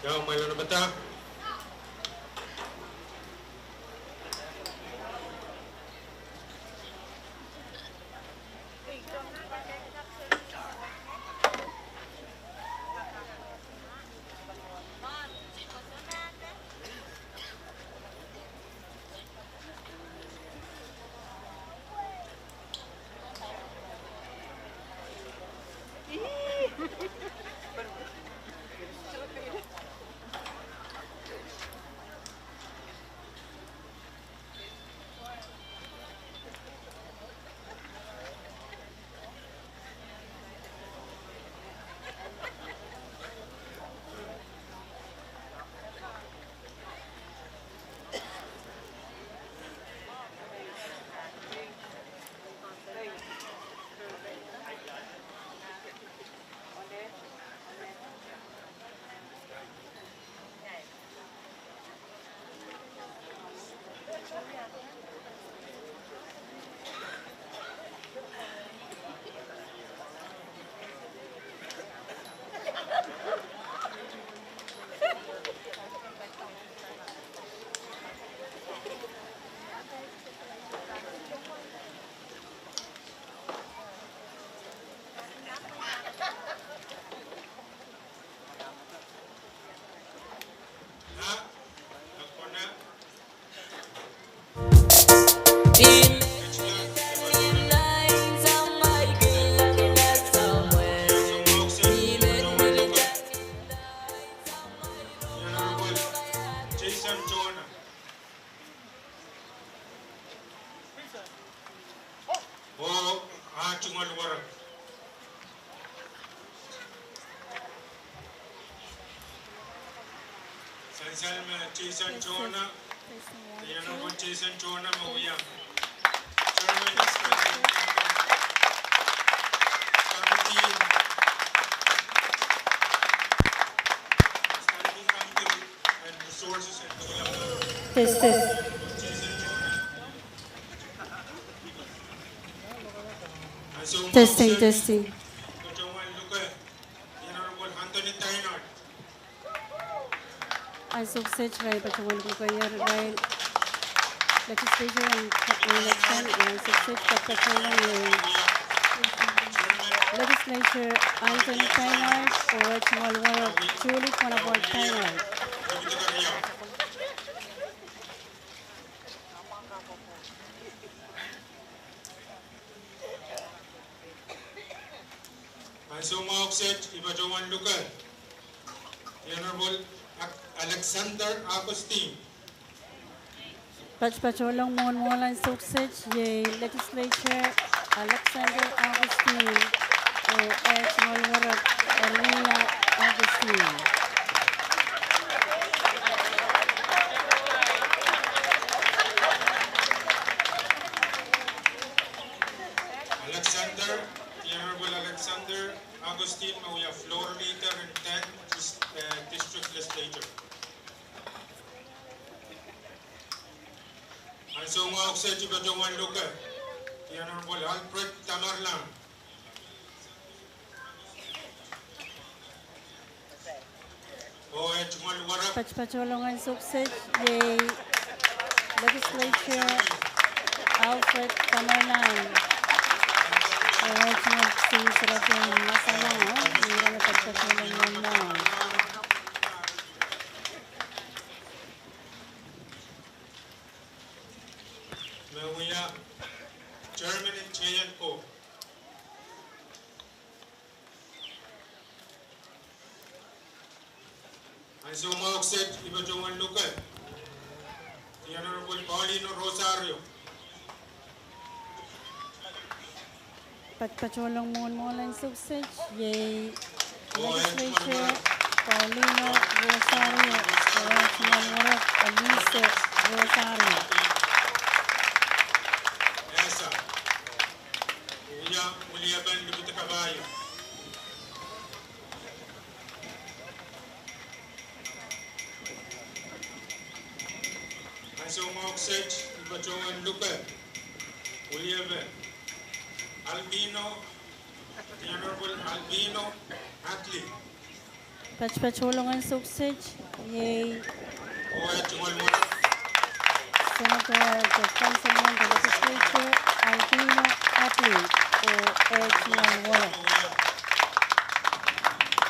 Mwelo na pata. Jason Jonah. Oh, ah, tungoal werek. Sansal me Jason Jonah, the Honorable Jason Jonah me wia Chairman Standing Committee. Standing Committee and Resources and Development. Test, test. Testing, testing. Patohwan luke, the Honorable Anthony Teinert. Ansou kiset irail patohwan luke irail Legislature en Election, ansou kiset patohwan, eh, Legislature Anthony Teinert, oh tungoal werek Julie Kwanabar Teinert. Ansou mwahu kiset, I patohwan luke the Honorable Alexander Augustine. Patpatohlong mwohn mwohn ansou kiset, iei Legislature Alexander Augustine, oh tungoal werek Ermina Augustine. Alexander, the Honorable Alexander Augustine me wia Floor Leader en tenth Dis-, eh, District Legislature. Ansou mwahu kiset I patohwan luke the Honorable Alfred Tamerlan. Patpatohlong ansou kiset, iei Legislature Alfred Tamerlan. Oh tungoal kisin serafo masalong, oh, ira me patpatohlong mwohn mwohn. Me wia Chairman en J and Co. Ansou mwahu kiset I patohwan luke the Honorable Paulino Rosario. Patpatohlong mwohn mwohn ansou kiset, iei Legislature Paulino Rosario, oh tungoal werek Alice Rosario. Esa. Wia Williaben Lipitkabayo. Ansou mwahu kiset I patohwan luke Williaben Albino, the Honorable Albino Atli. Patpatohlong en soukiset, iei Senator de Councilman de Legislature, Albino Atli, oh eh tungoal work.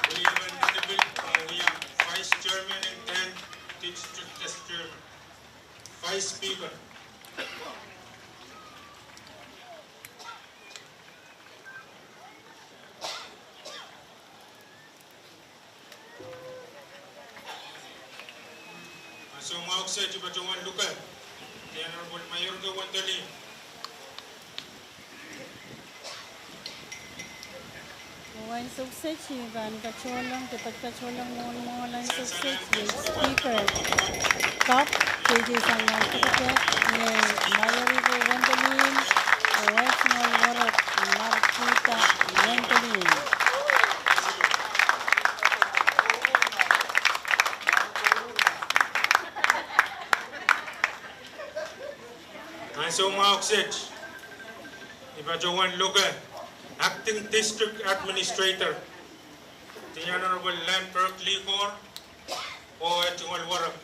William N. Manipil, oh wia Vice Chairman and then District Chairman. Vice Speaker. Ansou mwahu kiset, I patohwan luke The Honorable Mayorga Wendelin. Mwohn soukiset I pahn patohlong, de patpatohlong mwohn mwohn soukiset, iei Speaker Cup, J J Sangwan Kepeke, iei Mayorga Wendelin, oh eh tungoal work, Markita Wendelin. Ansou mwahu kiset, I patohwan luke Acting District Administrator, The Honorable Landberg Likor, oh eh tungoal work.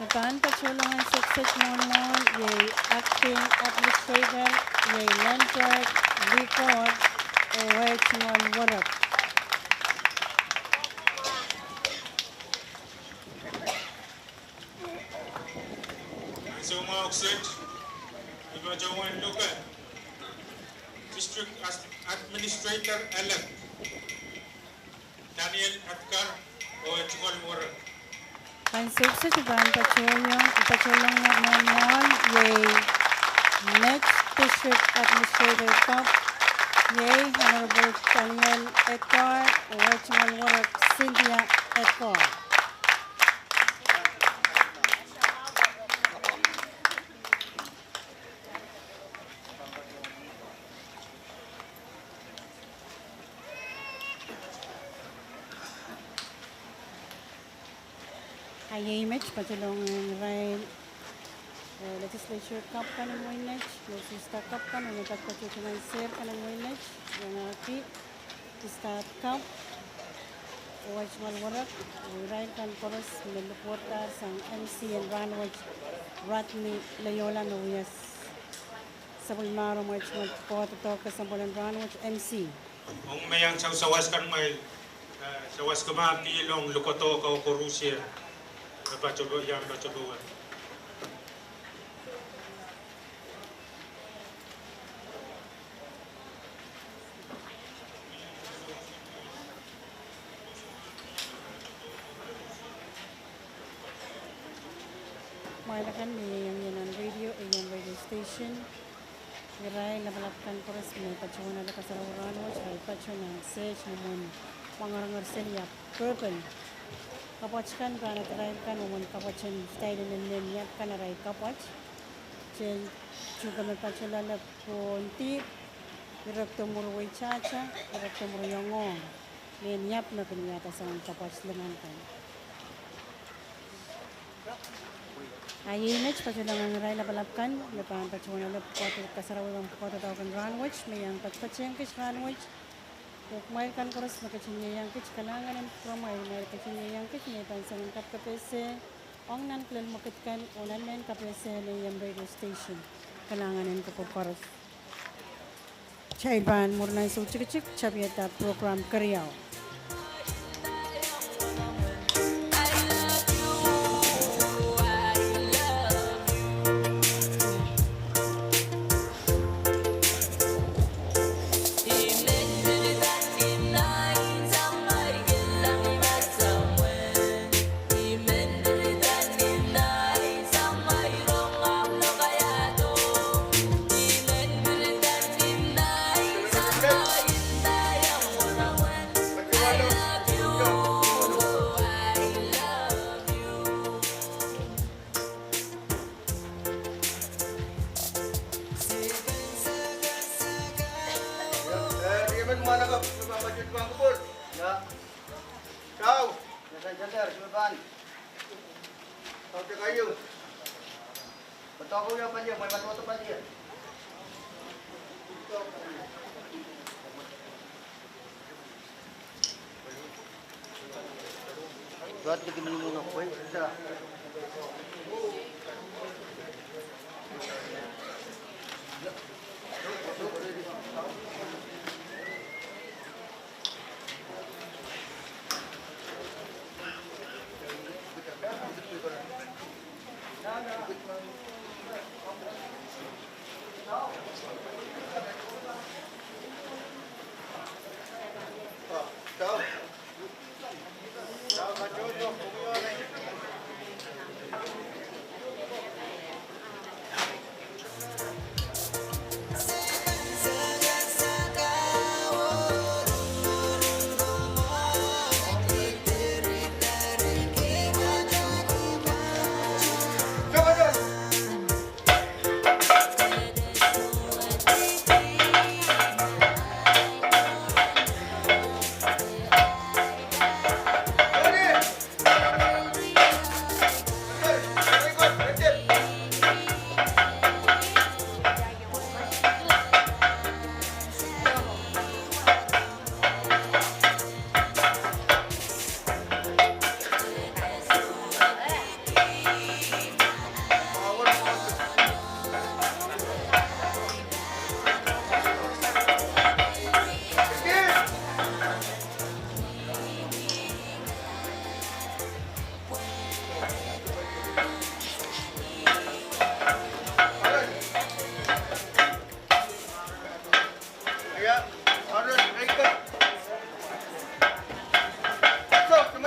Me pahn patohlong en soukiset mwohn mwohn, iei Acting Administrator, iei Landberg Likor, oh eh tungoal work. Ansou mwahu kiset, I patohwan luke District As-, Administrator Elect, Daniel Edgar, oh eh tungoal work. Ansou kiset I pahn patohlong, patohlong mwohn mwohn, iei met District Administrator Cup, iei Honorable Daniel Edgar, oh eh tungoal work, Cynthia Edgar. A iei met patohlong en irail, eh, Legislature Cup kan en wehi met, me Sister Cup kan, oh me patohwan patohwan en Sister kan en wehi met, iangahki Sister Cup, oh eh tungoal work, oh irail kan koaros me likwerdahr sang M C en rahnwet, Rodney Leyola, me wia sapwellimomwi tungoal kohdo doadoahk kesempwal en rahnwet, M C. Ong me iang sawas kan, me, eh, sawas kan me pil ong lukodo ko koaros, eh, patohwan, iang patohwan. Mwail akan me ieiang nan radio, ieiang radio station. Irail lapalap kan koaros me patohwan ale kasarawi rahnwet, irail patohwan sehd mwomwen mwangarngar seli ahpw purple. Kapwat kan, rahnwet irail kan mwomwen kapwat en style en mehn iap kan arail kapwat. Tel tuhke me patohwan ale pohn dihp, irek de mwuri weitahta, irek de mwuri iangohng. Mehn iap me kin wiahda soangen kapwat lingan kan. A iei met patohlong en irail lapalap kan me pahn patohwan ale pwukoa kasarawi kan, pwukoa doadoahk en rahnwet, me iang patpatehng kit rahnwet. Oh kumwail kan koaros me ketin ieiang kit, kalahngan en kupwuramwail, kumwail ketin ieiang kit me pahn soangen kapkapehse ong nan kilel mwekid kan oh nan mehn kapehse en E M radio station. Kalahngan en kupwur koaros. Kitail pahn mwurin ansou tikitik, tapihada program keriau.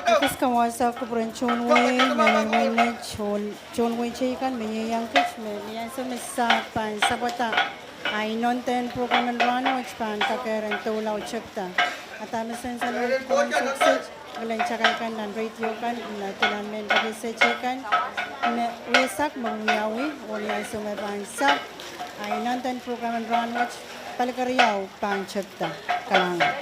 Ekis kamwasahki kupwuren tohn wehi, mehn wehi, tohn, tohn wehi teikan me ieiang kit, me, me ansou me se pahn sapwada. A inenen program en rahnwet pahn kakehr en doula oh tepda. A dahme sansal me kupwuren tohn kilen takai kan nan radio kan, nan dilan mehn kapehse teikan, me wiesak me wiawi, oh ni ansou me pahn sap, a inenen program en rahnwet, pali keriau pahn tepda. Kalahngan.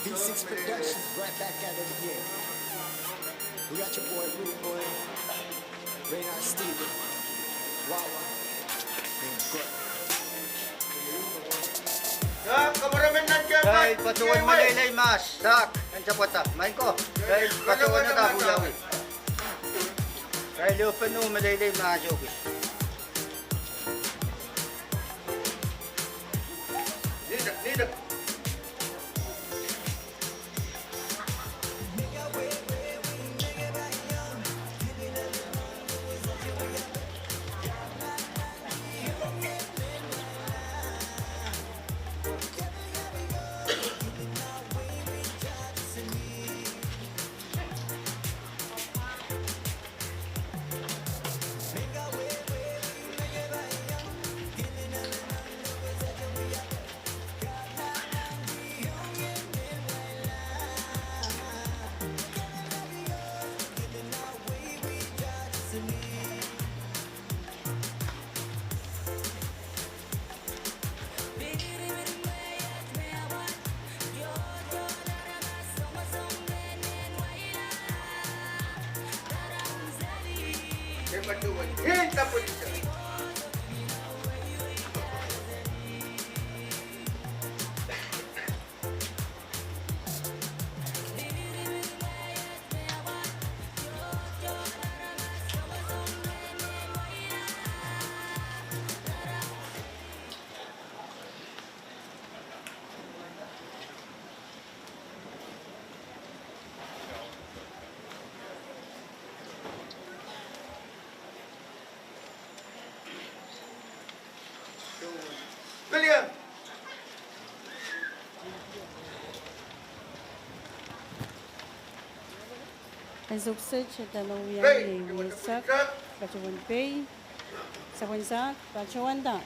V six Productions, right back at it again. We got your boy Rude Boy, Raynard Steven, Wawa, and Gordon. Kitail patohwan meleilei mahs, sak, en sapwada, maing ko. Kitail patohwan dah wiawi. Ai liopen oh meleilei mahsoki. Nidek, nidek. Piliang. Ansou kiset, e dene wiahiong ni wiesak, patohwan pei, sapwensahk, patohwanda.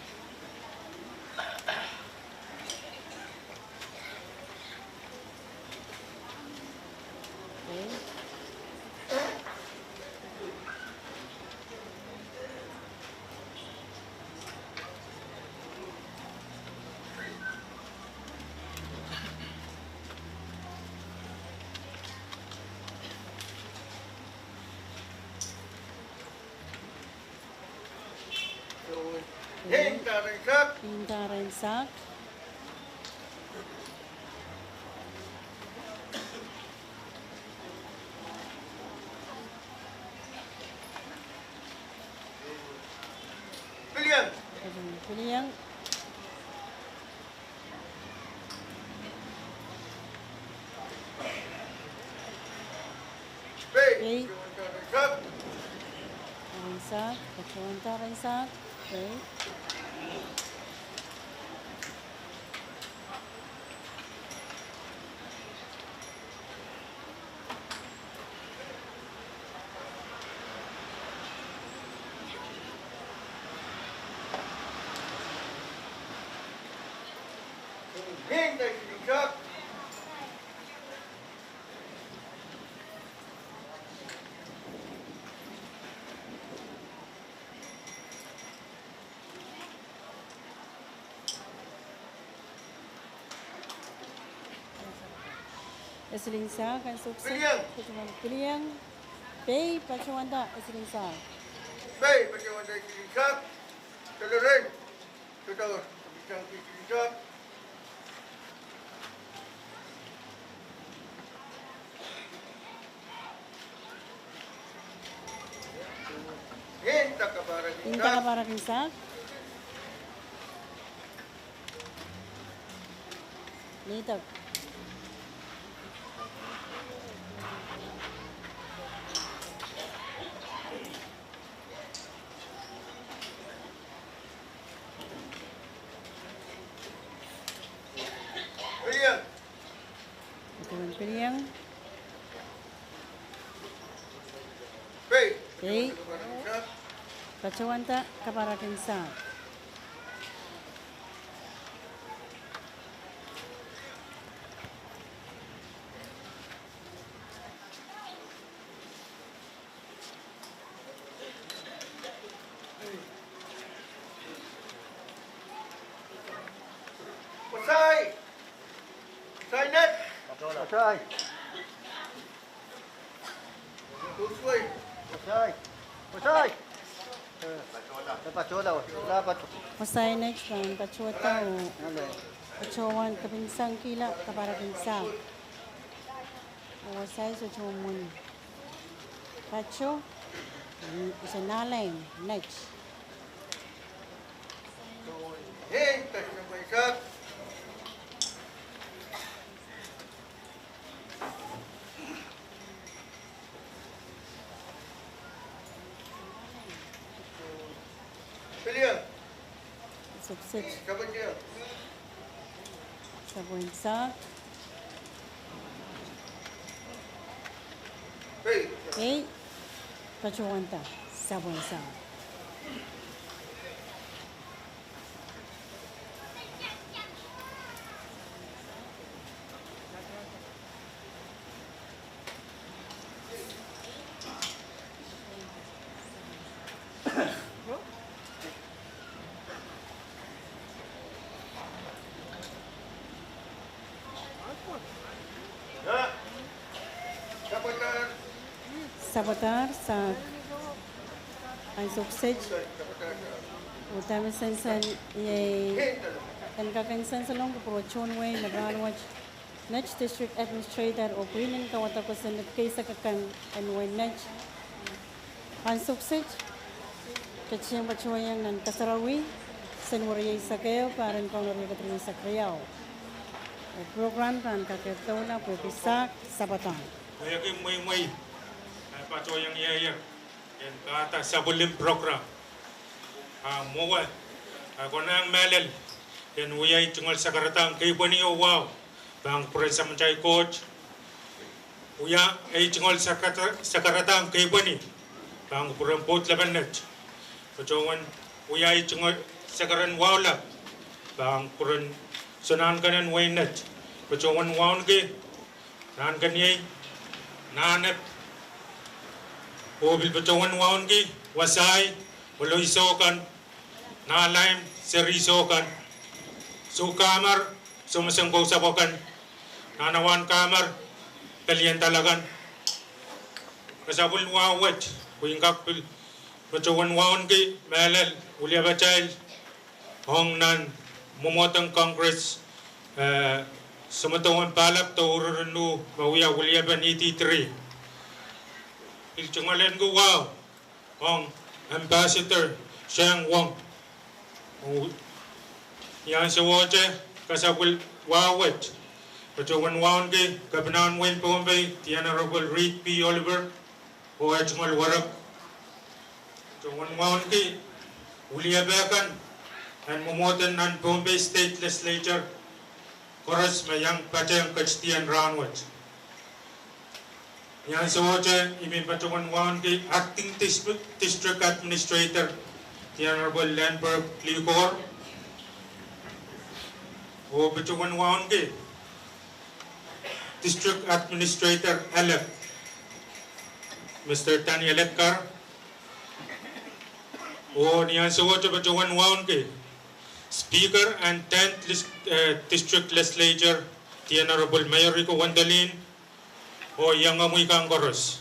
Indahrensahk. Piliang. Piliang. Pei. Pei. Indahrensahk, patohwan indahrensahk, pei. Esilinsahk, ansou kiset, patohwan piliang. Pei, patohwanda, esilinsahk. Pei, patohwanda, esilinsahk. Toloren. Toloren. Esilinsahk. Inda kapahrekinsahk. Nidek. Piliang. Patohwan piliang. Pei. Pei. Patohwanda, kapahrekinsahk. Wasai. Wasai net. Wasai. Wasai. Wasai. Eh, patohla, patohla, patohla. Wasai net pahn patohda oh patohwan kapinsang kihla, kapahrekinsahk. Wasai sohte mwomwen. Pato. Ise Nahleim, Net. Sukset. Sapwensang. Ei, patohwanda, sapwensang. Sapwadahr, sa ansou kiset. Udahn me sansal, iei en kak en sansalohng kupwur tohn wehi me rahnwet. Net District Administrator oh pwihn en kauwada kosonned keisek akan en wehin Net. Ansou kiset, kitail patohwanohng nan kasarawi, Senweri eisek ehu, pahn pwong riekid rieisek riau. Eh, program pahn kak doula pwehki sahk Sapwadahr. Pwehki mweimwei, eh, patohwanohng ie, ie en pahda sapwellimen program. Ah, mwowe, ah, konehng mehlel en wia ei tungoal sakaradahn keipweni oh wahu pahn kupwuren Samatail Koht. Wia ei tungoal sakara-, sakaradahn keipweni pahn kupwuren Pwoud Lepen Net. Patohwan wia ei tungoal sakaradan wahu lap pahn kupwuren Sonahnken en wehin Net. Patohwan wauneki Nahnkeniei, Nahnep, oh pil patohwan wauneki Wasai, Oloisou kan, Nahlaim, Serisou kan, Soukamar, Somesen Kousapw akan, Nahnawahn Kamar, Peliandal akan. Ke sapwellime wahu wet, pwe I en kak pil patohwan wauneki mehlel wiliapatail ong nan mwomwohden Congress, eh, Soumwedowen Pahlap de Ururu Nuh me wia wiliepen E D three. Pil tungoal wauneki wahu ong Ambassador Sheng Wong. Ni ansowohte, ke sapwellime wahu wet, patohwan wauneki Kepinahn wehin Pohnpei, the Honorable Reed P. Oliver, oh eh tungoal werek. Patohwan wauneki wiliepe kan en mwomwohden nan Pohnpei State Legislature koaros me iang patehng ketidien rahnwet. Ni ansowohte I men patohwan wauneki Acting Dis-, District Administrator, the Honorable Lenberg Likor, oh patohwan wauneki District Administrator elect, Mister Daniel Edgar. Oh ni ansowohte patohwan wauneki Speaker and tenth Lis-, eh, District Legislature, the Honorable Mayoriko Wendelin, oh iengomwi kan koaros.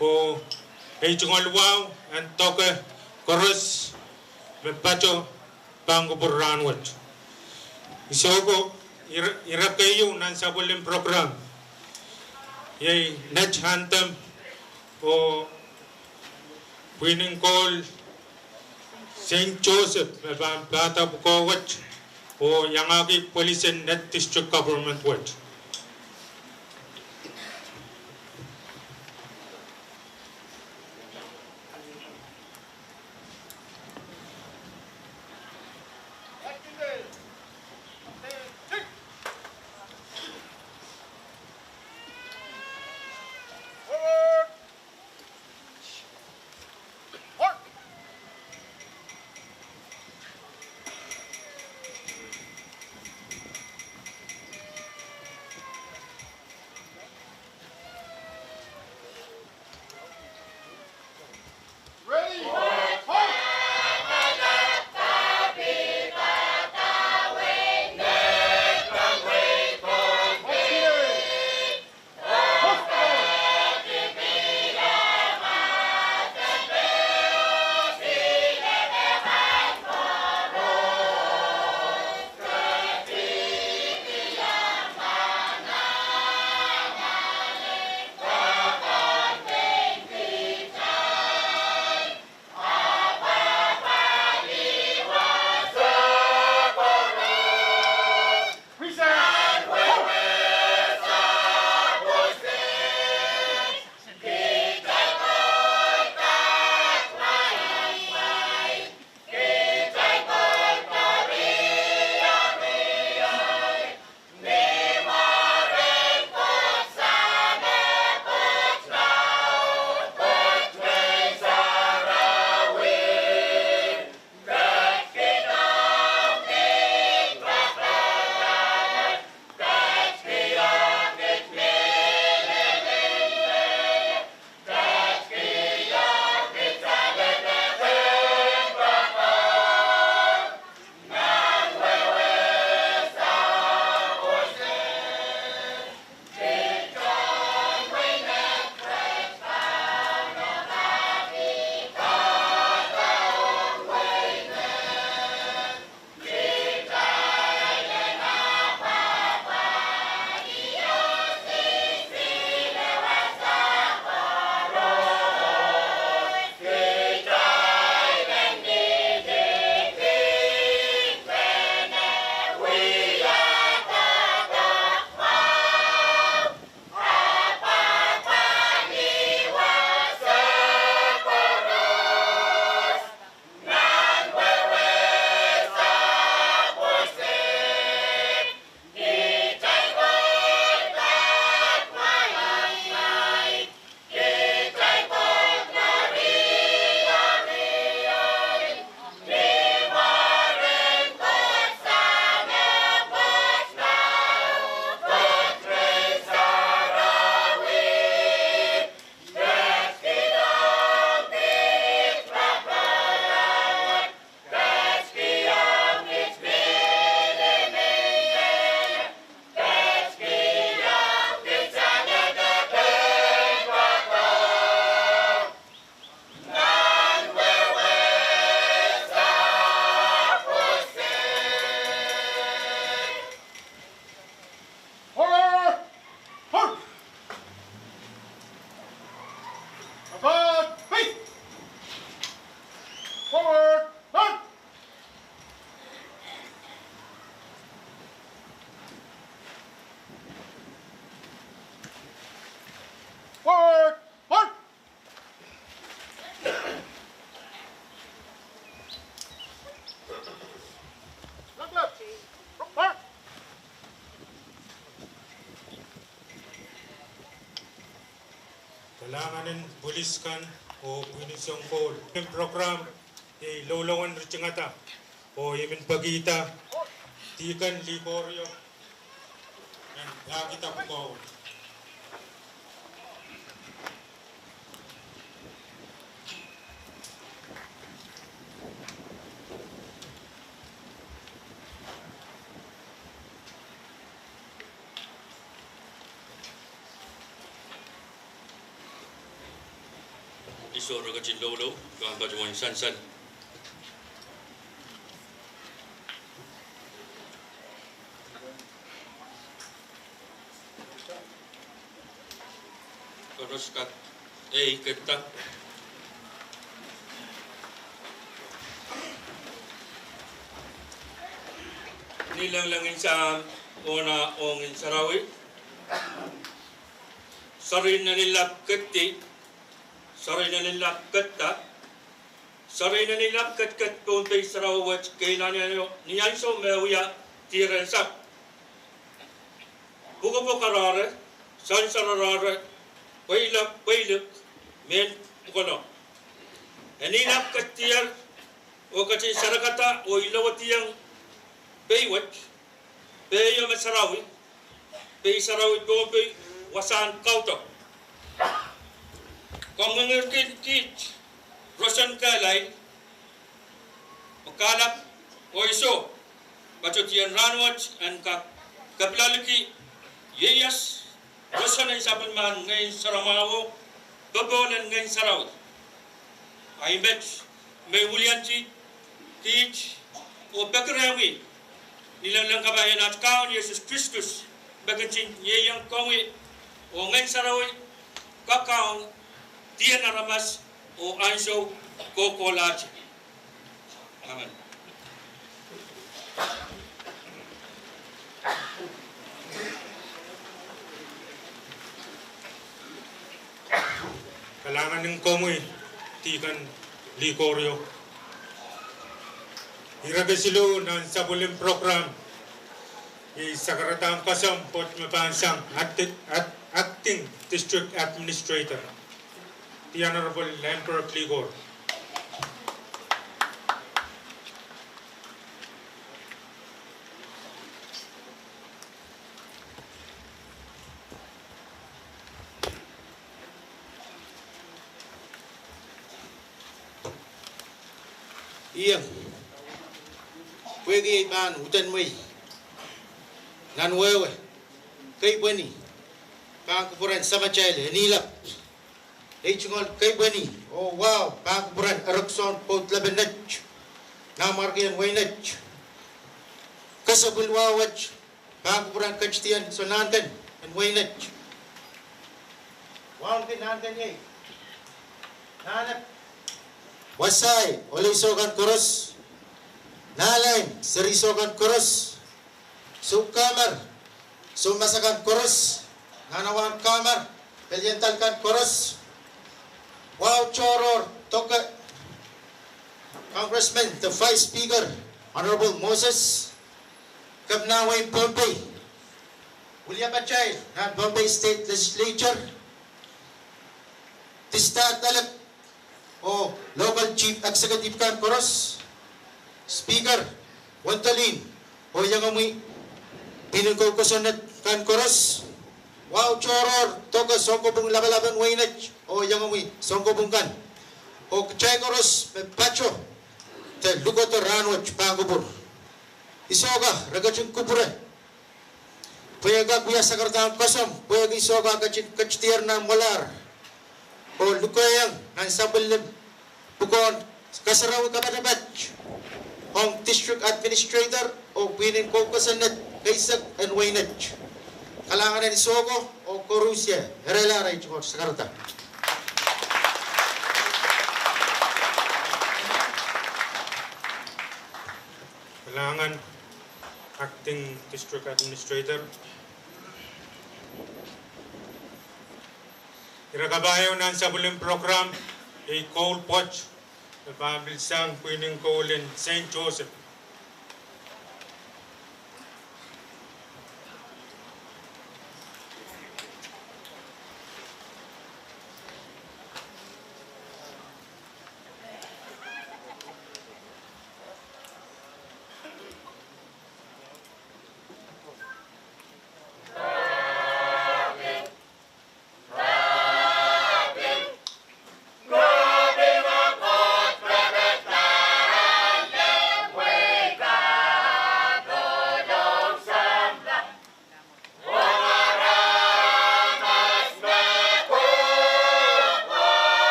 Oh ei tungoal wahu en doke koaros me pato pahn kupwur rahnwet. Isoh ko, ire-, ire keieu nan sapwellimen program, iei Net Anthem, oh pwihn en koul Saint Joseph me pahn pahda pwukoa wet, oh iangahki pwelisen Net District Government wet. Kalahngan en pwilis kan oh pwihn en sounkoul. Program iei loulou en ritingada oh I men pekihda Deacon Likorio en pahkihda pwukoa wet. Iso re ketin loulou, pahn patohwan sansal. Koaros kak ei kehda. Ni lengleng en Sahm, oh Nah, oh Ngehn Sarawi. Seri nan I lap kehdi, seri nan I lap kehda, seri nan I lap kehkehd Pohnpei sarawi wet keilahn ianio ni ansou me wia diren sahpw. Pwukopwok rarahre, sansal rarahre, pweilok pweilok, mehn pwukoa. En I lap kehdier oh ketin sarakada oh ilowehdiong pei wet, pei ome sarawi, pei sarawi Pohnpei, wasahn kaudok. Komw ngenikihn kiht roson kehlail me kalapw oh iso, patohdiong rahnwet en kak kepilaliki ieias roson en sapwellimen Ngehn Sarawio, popohl en Ngehn Sarawi. Ahi met me I wiliandi kiht oh peki rehmwi ni lengleng kapai en at Kaun Sises Kristus, me ketin ieiang komwi oh Ngehn Sarawi kakaun, dien aramas oh ansou kohkohlahte. Amen. Kalahngan en komwi, Deacon Likorio. Ire kesiluh nan sapwellime program iei sakaradahn koasoandi me pahn sang Acting, Act-, Acting District Administrator, The Honorable Lambert Likor. Ien, pwehki ei pahn uhdahn mwehi nan wehwe, kei pweni pahn kupwuren Samatail en I lap. Ei tungoal kei pweni oh wahu pahn kupwuren Erekson Poudlepe Net, Nanmwarkien Weinet. Kesepwil wahu wet pahn kupwuren Ketidien Sonahnken en Weinet. Wauneki nahnken iei Nahnep, Wasai, Oleiso kan koaros, Nahlein, Seriso kan koaros, Soukamer, Soumasakan koaros, Nahnawahn Kamer, Peliandal kan koaros. Wahu tohrohr doke Congressman, the Vice Speaker, Honorable Moses, Kepina wehin Pohnpei, wiliapatail nan Pohnpei State Legislature, district elect oh local chief executive kan koaros, Speaker, Wendolin, oh iengomwi pwihn en kou kosonned kan koaros. Wahu tohrohr doke sounkopwung lapalap en Weinet oh iengomwi sounkopwung kan, oh kitail koaros me pato de lukodo rahnwet pahn kupwur. I sohte re ketin kupwure pwe e kak wia sakaradahn koasoandi, pwehki I sohte ketin ketidier nan mwoalahr oh lukehiong nan sapwellime pwukoahn kasarawi kapatapat ong District Administrator oh pwihn en kou kosonned keisek en Weinet. Kalahngan en I sohte oh koarusie, erelahr ei tungoal sakarada. Kalahngan, Acting District Administrator. Ire kapahieu nan sapwellime program iei koul pwoat me pahn pil sang pwihn en koul en Saint Joseph.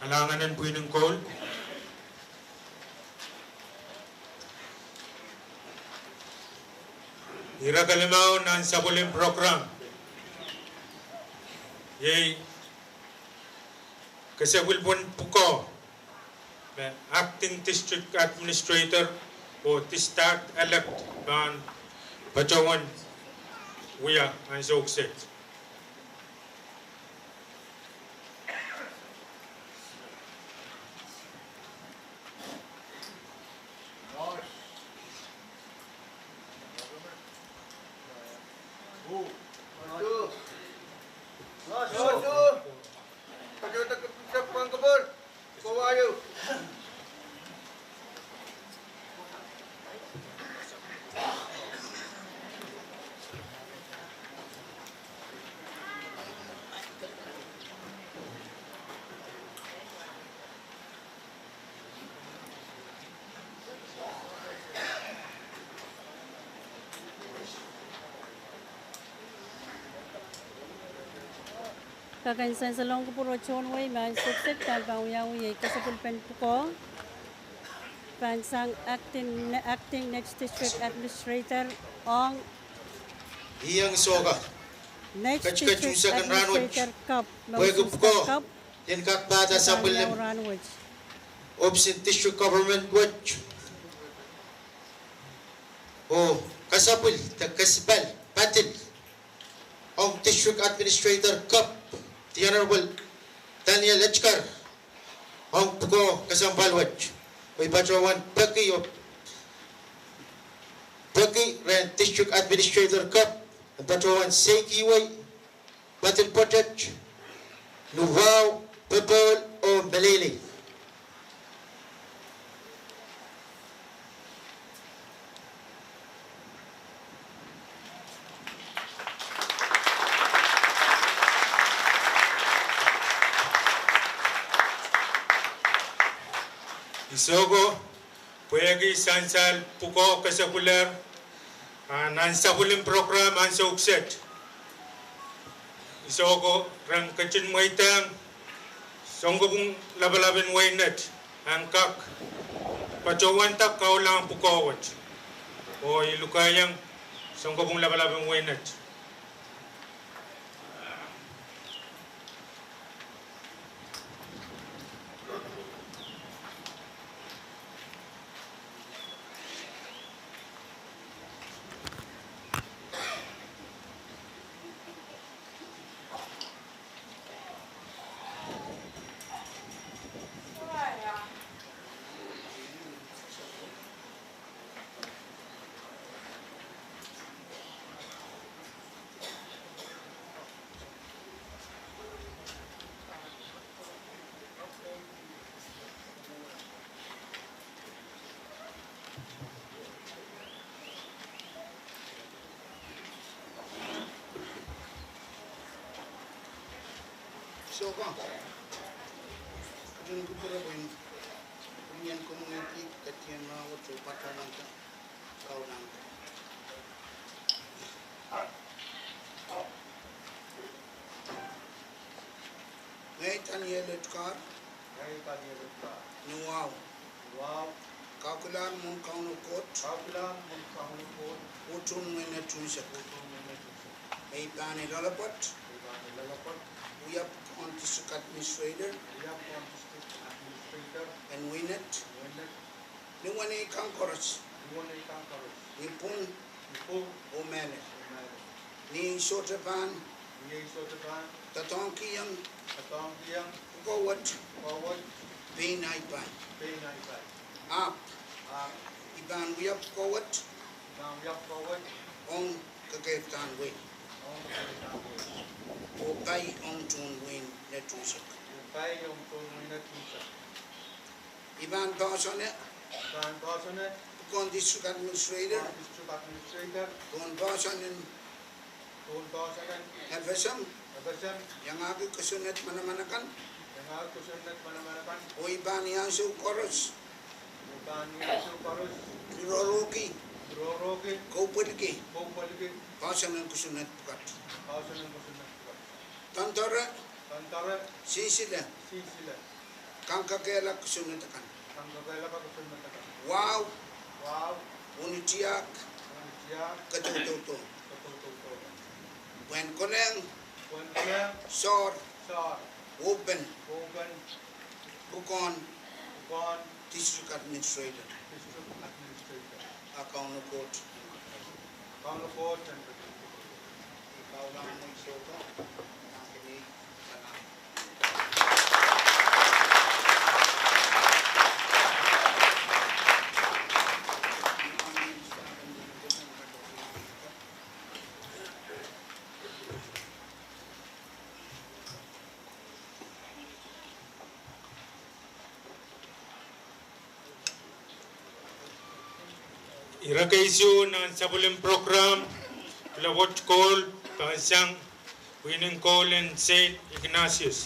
Kalahngan en pwihn en koul. Ire kelimau nan sapwellimen program. Iei kesepwilpen pwukoa me Acting District Administrator oh District Elect pahn patohwan wia ansou kiset. Kak en sansalohng kupwur oh tohn wei me ansou kiset kitail pahn wiawi iei kesepwilpen pwukoa pahn sang Acting, Acting Next District Administrator ong Iang sohka. Next District Administrator Cup, pwehki pwukoa en kak pahda sapwellime ohpis en District Government wet oh kasapwil de kesempwal padil ong District Administrator Cup, The Honorable Daniel Edgar, ong pwukoa kesempwal wet. Oh I patohwan peki oh peki rehn District Administrator Cup en patohwan seikihwei padil pwoatet ni wahu, popohl oh meleilei. I sehko pwehki sansal pwukoa kesepwiler nan sapwellime program ansou kiset. I sehko ren ketin mweidehng Sounkopwung Lapalap en Weinet en kak patohwanda kaulahn pwukoa wet. Oh I lukehiong Sounkopwung Lapalap en Weinet. Sehko, ketin kupwure pwehn, pwehn komw ngehn ketiket mwahu oh patohwanda kaulahn. Ngehi Daniel Edgar, ngehi Daniel Edgar, ni wahu, ni wahu, kaukilahr mwohn Kauno Koht, kaukilahr mwohn Kauno Koht, utung wehin Netusuk, utung wehin Netusuk, me I pahn loalopwoat, me I pahn loalopwoat, wia pwukoahn District Administrator, wia pwukoahn District Administrator en Weinet, Weinet, ni weneik kan koaros, ni weneik kan koaros, ni pwung, ni pwung, oh mehlel, oh mehlel, ni sohte pahn, ni sohte pahn, doadoahngkihong, doadoahngkihong, pwukoa wet, pwukoa wet, pein ahi pai, pein ahi pai. Ahpw, ahpw, I pahn wia pwukoa wet, I pahn wia pwukoa wet, ong kekeirdahn wehi, ong kekeirdahn wehi, oh pai ong tohn wehin Netusuk, oh pai ong tohn wehin Netusuk. I pahn poahsoane, I pahn poahsoane, pwukoahn District Administrator, pwukoahn District Administrator, pohn poahsoan en, pohn poahsoan en, FSM, FSM, iangahki kosonned manaman akan, iangahki kosonned manaman akan, oh I pahn ni ansou koaros, oh I pahn ni ansou koaros, rohrohki, rohrohki, kohpweliki, kohpweliki, poahsoan en kosonned pwukat, poahsoan en kosonned pwukat. Doandoare, doandoare, sinsile, sinsile, Kangkekehla kosonned akan. Kangkekehla kosonned akan. Wahu. Wahu. Wini tiahk. Wini tiahk. Kodoudoudo. Kodoudoudo. Pwehn kolehng. Pwehn kolehng. Sohr. Sohr. Wohpen. Wohpen. Pwukoahn. Pwukoahn. District Administrator. District Administrator. A Kauno Koht. Kauno Koht. Ire keisou nan sapwellimen program, pilawet koul, pahn sang, pwihnen koul en Saint Ignatius.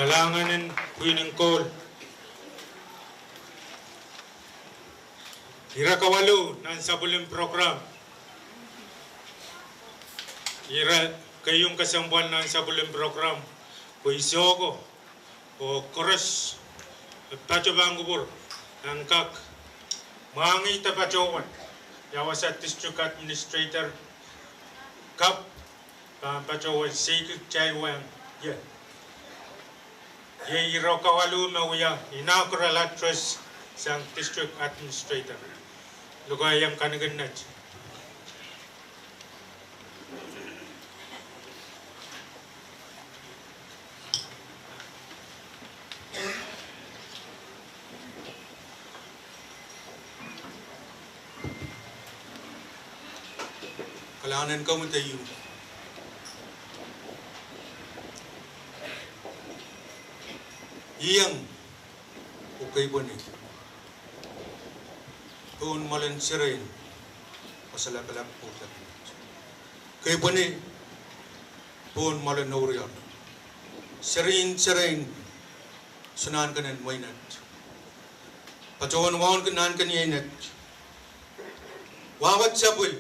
Kalahngan en pwihn en koul. Ire kawalu nan sapwellime program. Ire keieu kesempwal nan sapwellime program, pwe I sehse oh koaros me patohwan kupwur en kak mwahngih patohwan ia wasa District Administrator kapw pahn patohwan seikitail wehng ie. Iei ire kawalu me wia inaugural address sang District Administrator. Lokaiong kanikin net. Kalahngan en komwi de iuk. Iang, oh keipweni pohn mwoalen serein, oh salapalap oh lapalap. Keipweni pohn mwoalen ourior, serien serein, soun nahnken en wehin Net. Patohwan wauneki nahnken iei Net. Wahwet sapwil.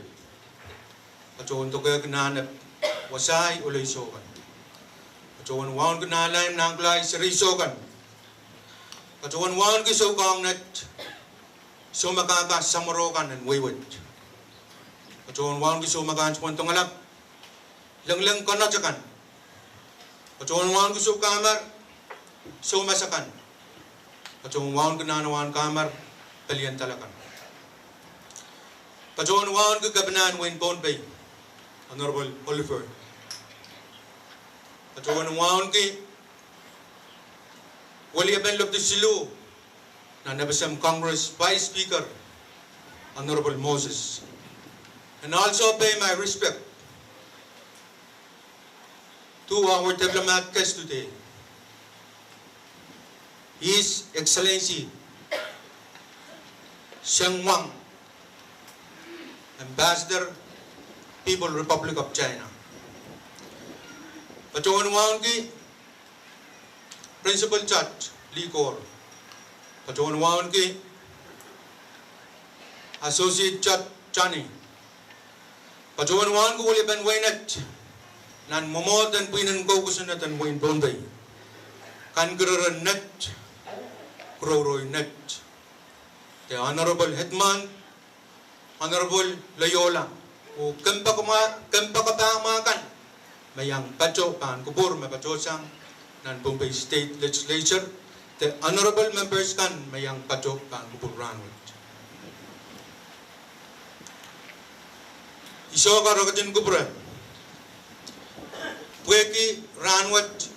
Patohwan dokehki nahn en wasahi oh leisou kan. Patohwan wauneki nahlaim nan kalahi sereisou kan. Patohwan wauneki soukohng Net, soumwakahka samworo kan en wehi wet. Patohwan wauneki soumwakahn Sumontongalap, lengleng konote kan. Patohwan wauneki soukahamar, soumasak kan. Patohwan wauneki nahnawahn kahamar, pelien dala kan. Patohwan wauneki Kepinahn wehin Pohnpei, Honorable Oliver. Patohwan wauneki weliepen Lopdisilu nan FSM Congress Vice Speaker, Honorable Moses. And also pay my respect to our diplomat guest today, His Excellency Cheng Wang, Ambassador, People Republic of China. Patohwan wauneki Principal Judge Lee Kor. Patohwan wauneki Associate Judge Johnny. Patohwan wauneki weliepen wehin Net, nan mwomwohden pwihn en kou kosonned en wehin Pohnpei, Kankerere Net, Kurouroi Net, the Honorable Headman, Honorable Loyola, oh kempoakepah mwahu kan me iang patohwan kupwur me patohsang nan Pohnpei State Legislature, the Honorable Members kan me iang patohwan kupwur rahnwet. I sohte ketin kupwure pwehki rahnwet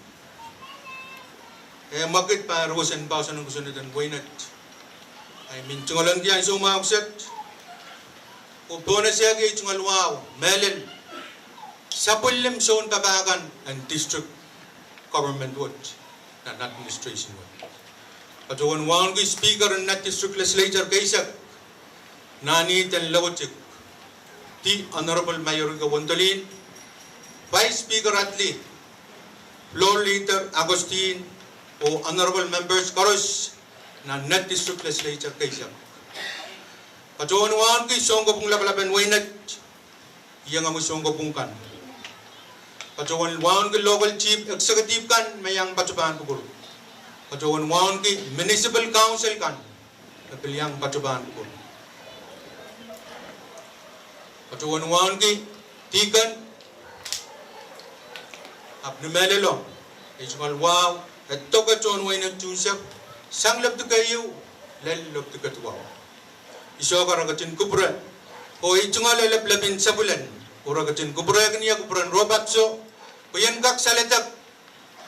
e mwekid pahn ruwesen poahsoan en kosonned en wehin Net. I men tungoalenki ansou mwahu kiset oh pohnese ki tungoal wahu mehlel sapwellime sounpapah kan en district government wet nan administration wet. Patohwan wauneki Speaker en Net District Legislature keisek, nan ihden lewetik, the Honorable Mayorika Wendolin, Vice Speaker Atli, Floor Leader Augustine, oh Honorable Members koaros nan Net District Legislature keisek. Patohwan wauneki sounkopwung lapalap en wehin Net, iangahki sounkopwung kan. Patohwan wauneki local chief executive kan me iang patohwan kupwur. Patohwan wauneki municipal council kan me pil iang patohwan kupwur. Patohwan wauneki deacon, ahpw ni mehlelo, e tungoal wahu, e doke tohn wehin Net unsek, sang lepwidi keieu lel lepwidi duwau. I sohte ketin kupwure, oh I tungoal leplepin sapwelin, oh re ketin kupwurehkin ie kupwuren rohpatso, pwe I en kak saledek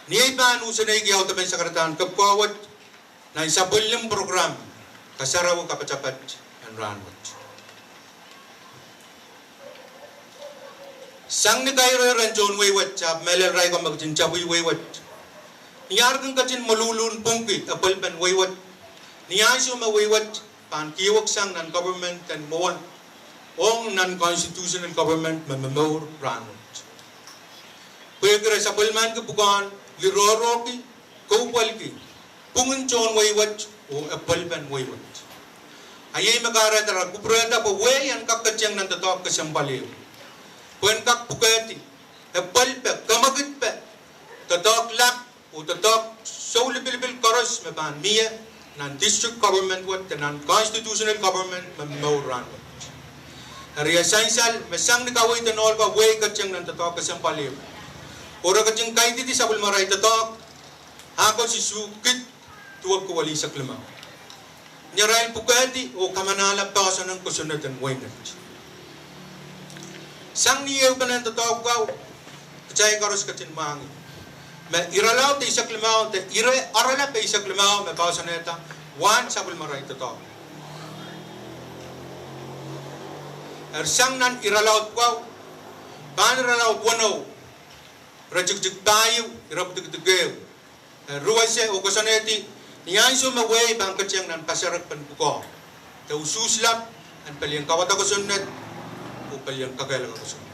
ni ei pahn useneiki audepen sakaradahn kepwukoa wet nan sapwellime program kasarawi kapatapat en rahnwet. Sang ni kairehiong tohn wehi wet, ahpw mehlel irail kan me ketin tapwih wehi wet, ni ar kin ketin mwoluhluhn pwungki epwelpen wehi wet, ni ansou me wehi wet pahn kihweksang nan government en mwowe, ong nan constitution en government me momour rahnwet. Pwehki re sapwellimaniki pwukoahn lirohrohki Koupwelki pwungen tohn wehi wet oh epwelpen wehi wet. A iei me kahrehda re kupwurehda pwe wehi en kak ketieng nan doadoahk kesempwal ehu, pwe en kak pwukehdi epwelpe, kemwekidpe doadoahk lap oh doadoahk soulipilipil koaros me pahn mie nan district government wet de nan constitutional government me mour rahnwet. Eri e sansal me sang ni kaweid en ohl ko wehi ketieng nan doadoahk kesempwal ehu, oh re ketin kaidehdi sapwellimarail doadoahk Ahkos isuh kid duwepwiki welisek limau, ni arail pwukehdi oh kamanahla poahsoan en kosonned en wehin wet. Sang ni ehupenen doadoahk pwukoa, kitail koaros ketin mwahngih me irelaud eisek limau de ire oaralap eisek limau me poahsoanehda wahn sapwellimarail doadoahk. Eri sang nan irelaud pwukoa, pahn irelaud weneu, iretikitik pahieu, iretikitik ehu, eh, ruwese oh koasoanehdi ni ansou me wehi pahn ketieng nan pasarekpen pwukoa de usuhs lap en pelien kawada kosonned oh pelien kakehlaka kosonned.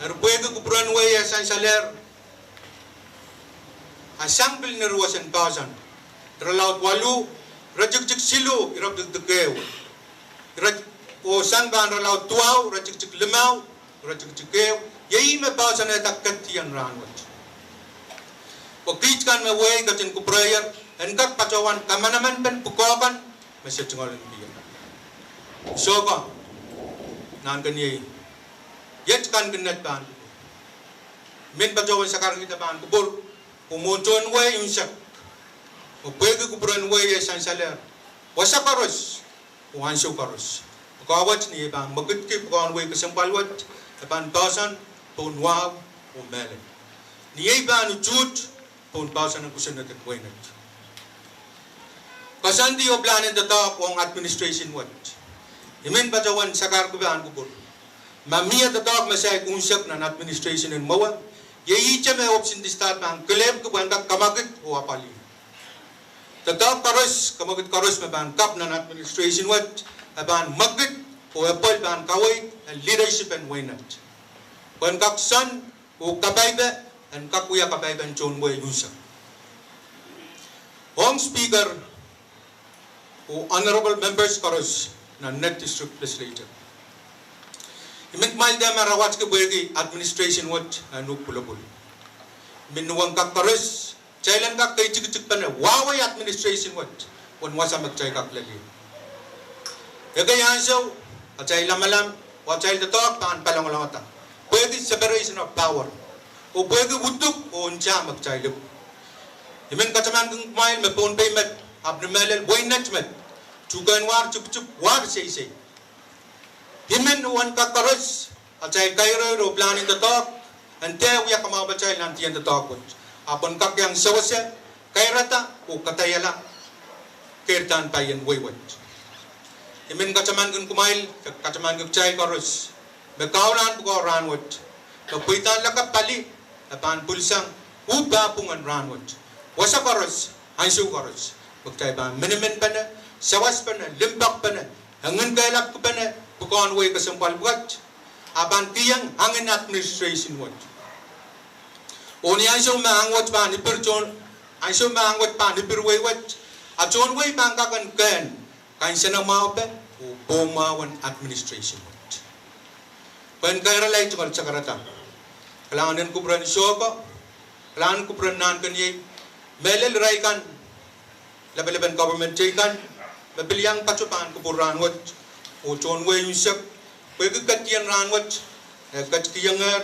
Eri pwehki kupwuren wehi e sansalehr, a sang pil ni ruwesen poahsoan, irelaud waluh, iretikitik siluh, iretikitik ehu, ire, oh sang pahn irelaud duwau, iretikitik limau, iretikitik ehu, iei me poahsoanehda ketieng rahnwet. Pwe kiht kan me wehi ketin kupwurehier en kak patohwan kamanamanpen pwukoa kan me se tungoalenki ie. Sohte ko, nahnken iei, iet kan kin net pahn kupwur. Mehn patohwan sakarkihda pahn kupwur, oh mwohn tohn wehi unsek, oh pwehki kupwuren wehi e sansalehr, wasa koaros oh ansou koaros, pwukoa wet ni ei pahn mwekidki pwukoahn wehi kesempwal wet, e pahn poahsoan pohn wahu oh mehlel. Ni ei pahn utuht pohn poahsoan en kosonned en wehin wet. Koasoandi oh pilahn en doadoahk ong administration wet. I men patohwan sakarki pahn kupwur ma mie doadoahk me saik unsek nan administration en mwowe, iei ihte me ohpis en distrikd pahn kelehpw pwehn kak kemwekid oh apwalih. Doadoahk koaros, kemwekid koaros me pahn kapw nan administration wet, e pahn mwekid oh epwel pahn kaweid en leadership en wehin wet, pwehn kak sohn oh kapaipe, en kak wia kapaipen tohn wehi unsek. Ong Speaker oh honorable members koaros nan Nett District Legislature, I men kumwailda ma re awehki pwehki administration wet en uhk pwulopwul. I men uhweng kak koaros, kitail en kak ketikitipene wahwei administration wet, uwen wasa me kitail kak lel ie. Ekei ansou, atail lamalam oh atail doadoahk pahn palongolongada pwehki separation of power, oh pwehki uduk oh nta me kitail ipw. I men katamankihong kumwail me Pohnpei met, ahpw ni mehlel wehin wet met, tuhkehn war tiptip, war seisei. I men uwen kak koaros, atail kairoir oh pilahn en doadoahk, en dehr wia kamwahupatail nan dien doadoahk wet, ahpw en kak iang sewese, kairada oh kadaiala keirdahn paien wehi wet. I men katamankihong kumwail, katamankihong kitail koaros, me kaunlahn pwukoa rahnwet, me pweidahn lakapw pali, e pahn pwilisang uh pahpwung en rahnwet, wasa koaros, ansou koaros, me kitail pahn miniminpene, sawaspene, limpoakpene, enginkehlakpene pwukoahn wehi kesempwal pwukat, a pahn kihong angin administration wet. Oh ni ansou me ahng wet pahn ipir tohn, ansou me ahng wet pahn ipir wehi wet, a tohn wehi pahn kak en kehn kansenamwahupe oh pwohmwahu en administration wet, pwehn kairala tungoal sakarada. Kalahngan en kupwuren Sohko, kalahngan en kupwuren nahnken iei, mehlel irail kan, lapalapen government teikan, me pil iang patohwan kupwur rahnwet oh tohn wehi unsek, pwehki ketieng rahnwet, eh, ketikihongehr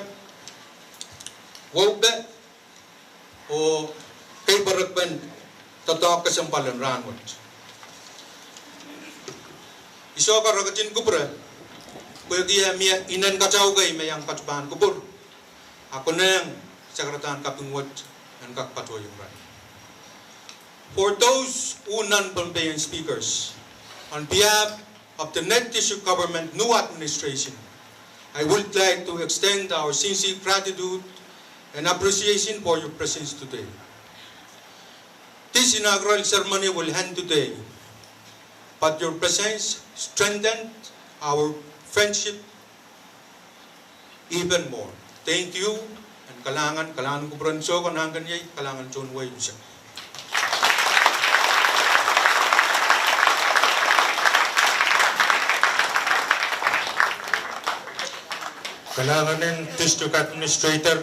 weupe oh keipwerekpen doadoahk kesempwal en rahnwet. I sohte kak ketin kupwure, pwehki e mie inen kataukei me iang patohwan kupwur, a konehng sakaradahn kaping wet en kak patohiong irail. For those who non-Pohnpeian speakers, on behalf of the Nett District Government new administration, I would like to extend our sincere gratitude and appreciation for your presence today. This inaugural ceremony will end today, but your presence strengthened our friendship even more. Thank you, Kalahngan, kalahngan kupwuren Soko, Nahnkeniei, kalahngan tohn wehi unsek. Kalahngan en District Administrator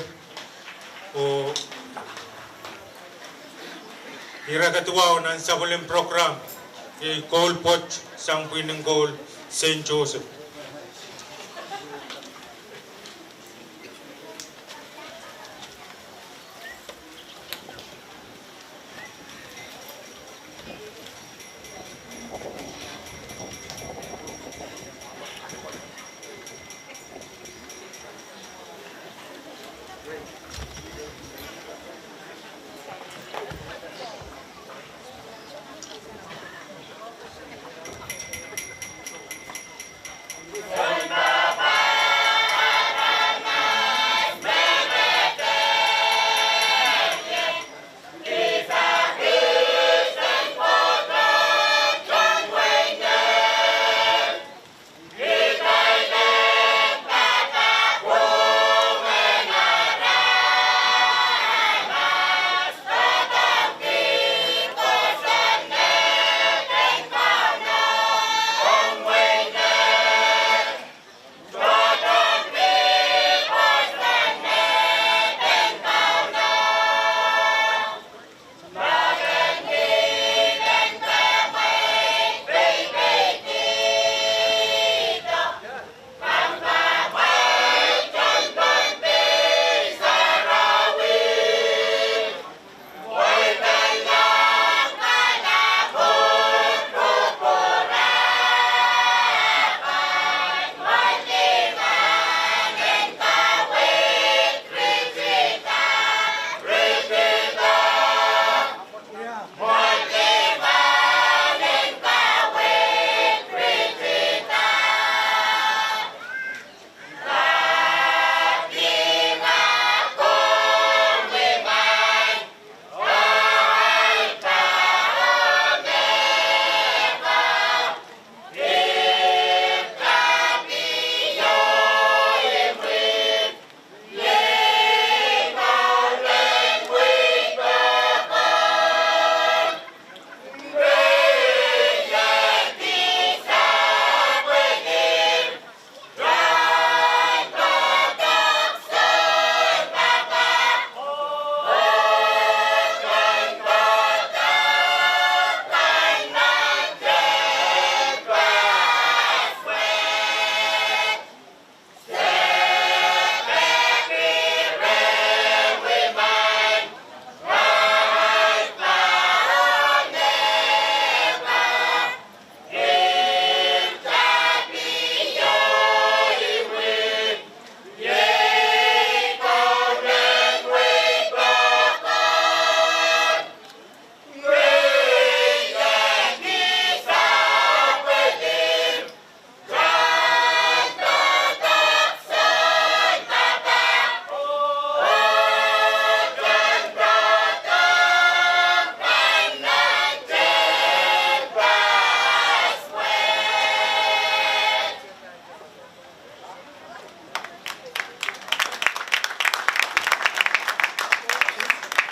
oh ire duwau nan sapwellimen program, iei Koul Pwoat sang Pwihn en Koul, Saint Joseph.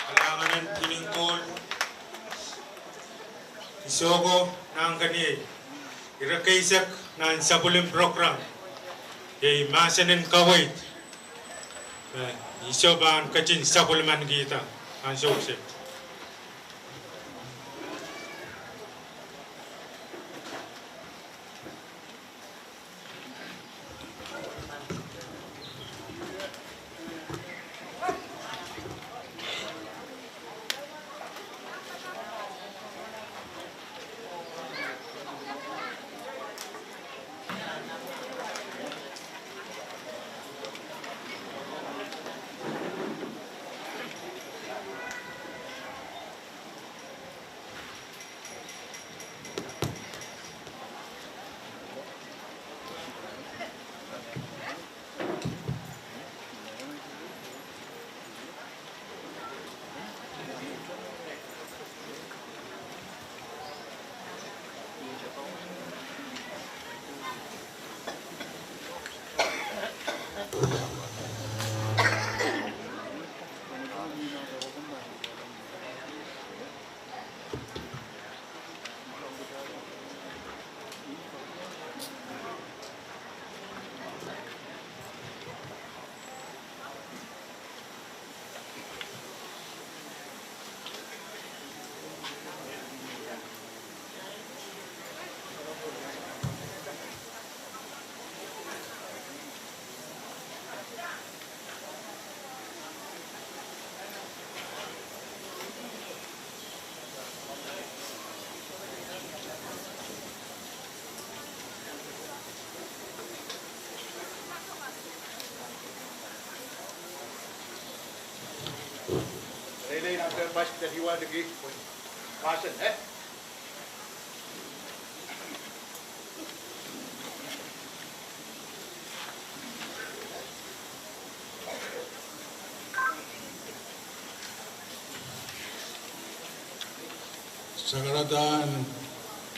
Kalahngan en Pwihn en Koul Isoko Nahnkeniei. Ire keisek nan sapwellimen program iei mahsen en kaweid. Eh, I soh pahn ketin sapwellimanikihda ansou kiset. Pastor Iwaliki, Pastor, eh? Sakaradahn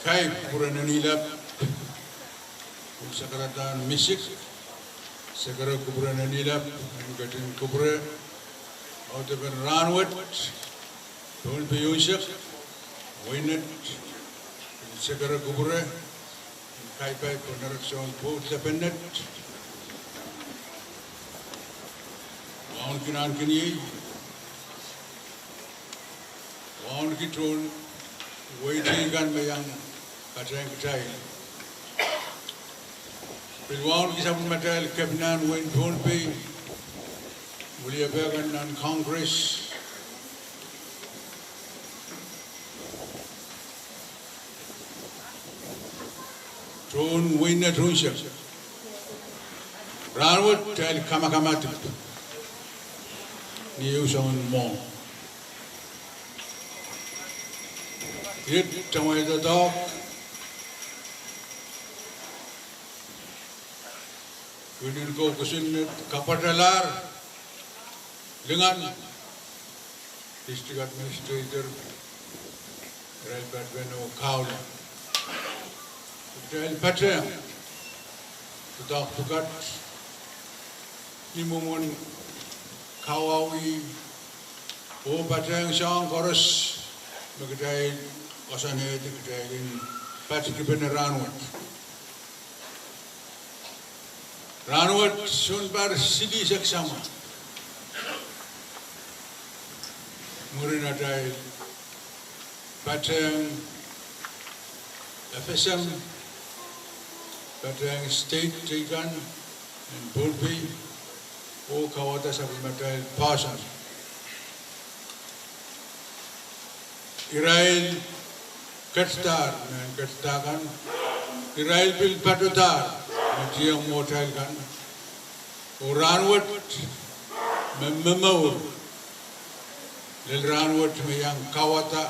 kaip kupwuren Nihilap, oh sakaradahn misik, sakara kupwuren Nihilap, en ketin kupwure audepen rahnwet, Pohnpei unsek, wenet, sakara kupwure, en kapai pohn erekiso en pwoud lepenet. Wauneki nan kiniei, wauneki tohn wehi teikan me iang patehng kitail. Pil wauneki sapwellimatail kepinahn wehin Pohnpei, wiliepe kan nan Congress, tohn wenet unsek. Rahnwet kitail kamakamadipw ni ehu soangen mwohmw. Iet tamwei doadoahk, pwihn en kou kosonned kapwatalahr lingan, district administrator, irail patpene oh kahula. Kitail patehng doadoahk pwukat ni mwomwen kawauwih oh patehng soahng koaros me kitail koasoanehdi kitail en patikipene rahnwet. Rahnwet sounpar silihsek samwa mwurin atail patehng FSM, patehng state teikan en Pohnpei, oh kauwada sapwellimatail poahsoan. Irail ketidahr mehn ketidah kan, irail pil patohdahr me tieng mwohtail kan. Oh rahnwet me momour, lel rahnwet me iang kauwada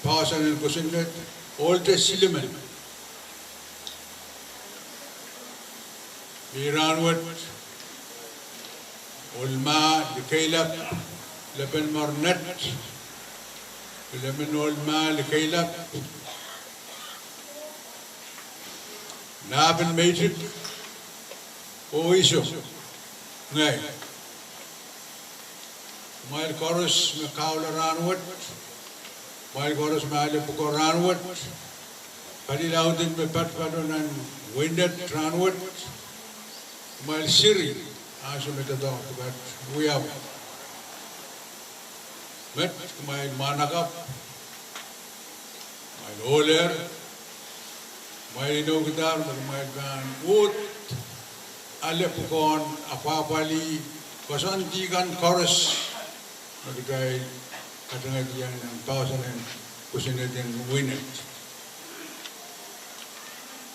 poahsoan en kosonned, ohlte silimen. Ih rahnwet ohl mah likeilap, lepin mwarnet, pil emen ohl mah likeilap, nahpin meitik oh iso, ngehi. Kumwail koaros me kahula rahnwet, kumwail koaros me ale pwukoa rahnwet, pali lauden me patpalo nan wenet rahnwet, kumwail siri ansou me doadoahk pwukat wiawi. Met kumwail mwahnakapw, kumwail ohlehr, kumwail inoukidahr me kumwail pahn uhd ale pwukoahn apwahpwalih koasoandi kan koaros me kitail katengehdiong nan poahsoan en kosonned en wenet.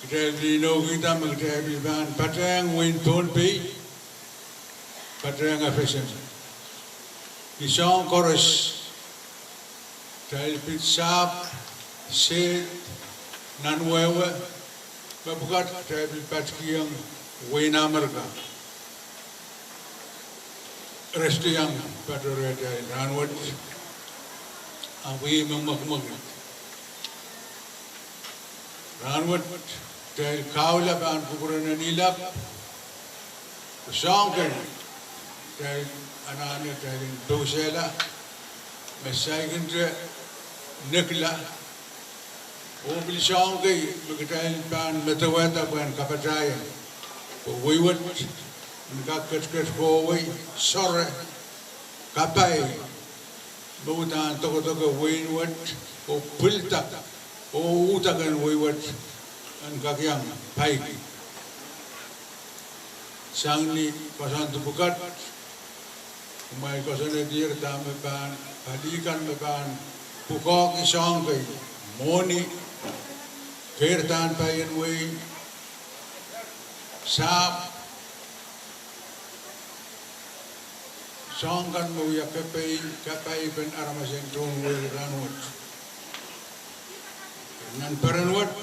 Kitail pil inoukihda me kitail pil pahn patehng wehin Pohnpei, patehng FSM. Ni soahng koaros kitail pid sahpw, sehd, nanwehwe, mepwukat kitail pil patikihong wehin Amerika. Re sohte iang patohrehtail rahnwet, ahpw ih me mwekimwekid. Rahnwet kitail kahula pahn kupwuren Nihilap, soahng kei kitail anahne kitail en pousehla me saikinte nekla, oh pil soahng kei me kitail pahn medewehda pwehn kapatahieng, pwe wehi wet en kak ketiket kohwei, soare, kapai me uhdahn dokedoke wehi wet oh pwilda oh uhdahn wehi wet en kak iang paiki. Sang ni koasoandi pwukat, kumwail koasoanehdier dahme pahn, pali kan me pahn pwukoahki soahng kei: mwohni, keirdahn paien wehi, sahpw, soahng kan me wia kapai, kapaipen aramas en tohn wehi rahnwet. Nan peren wet,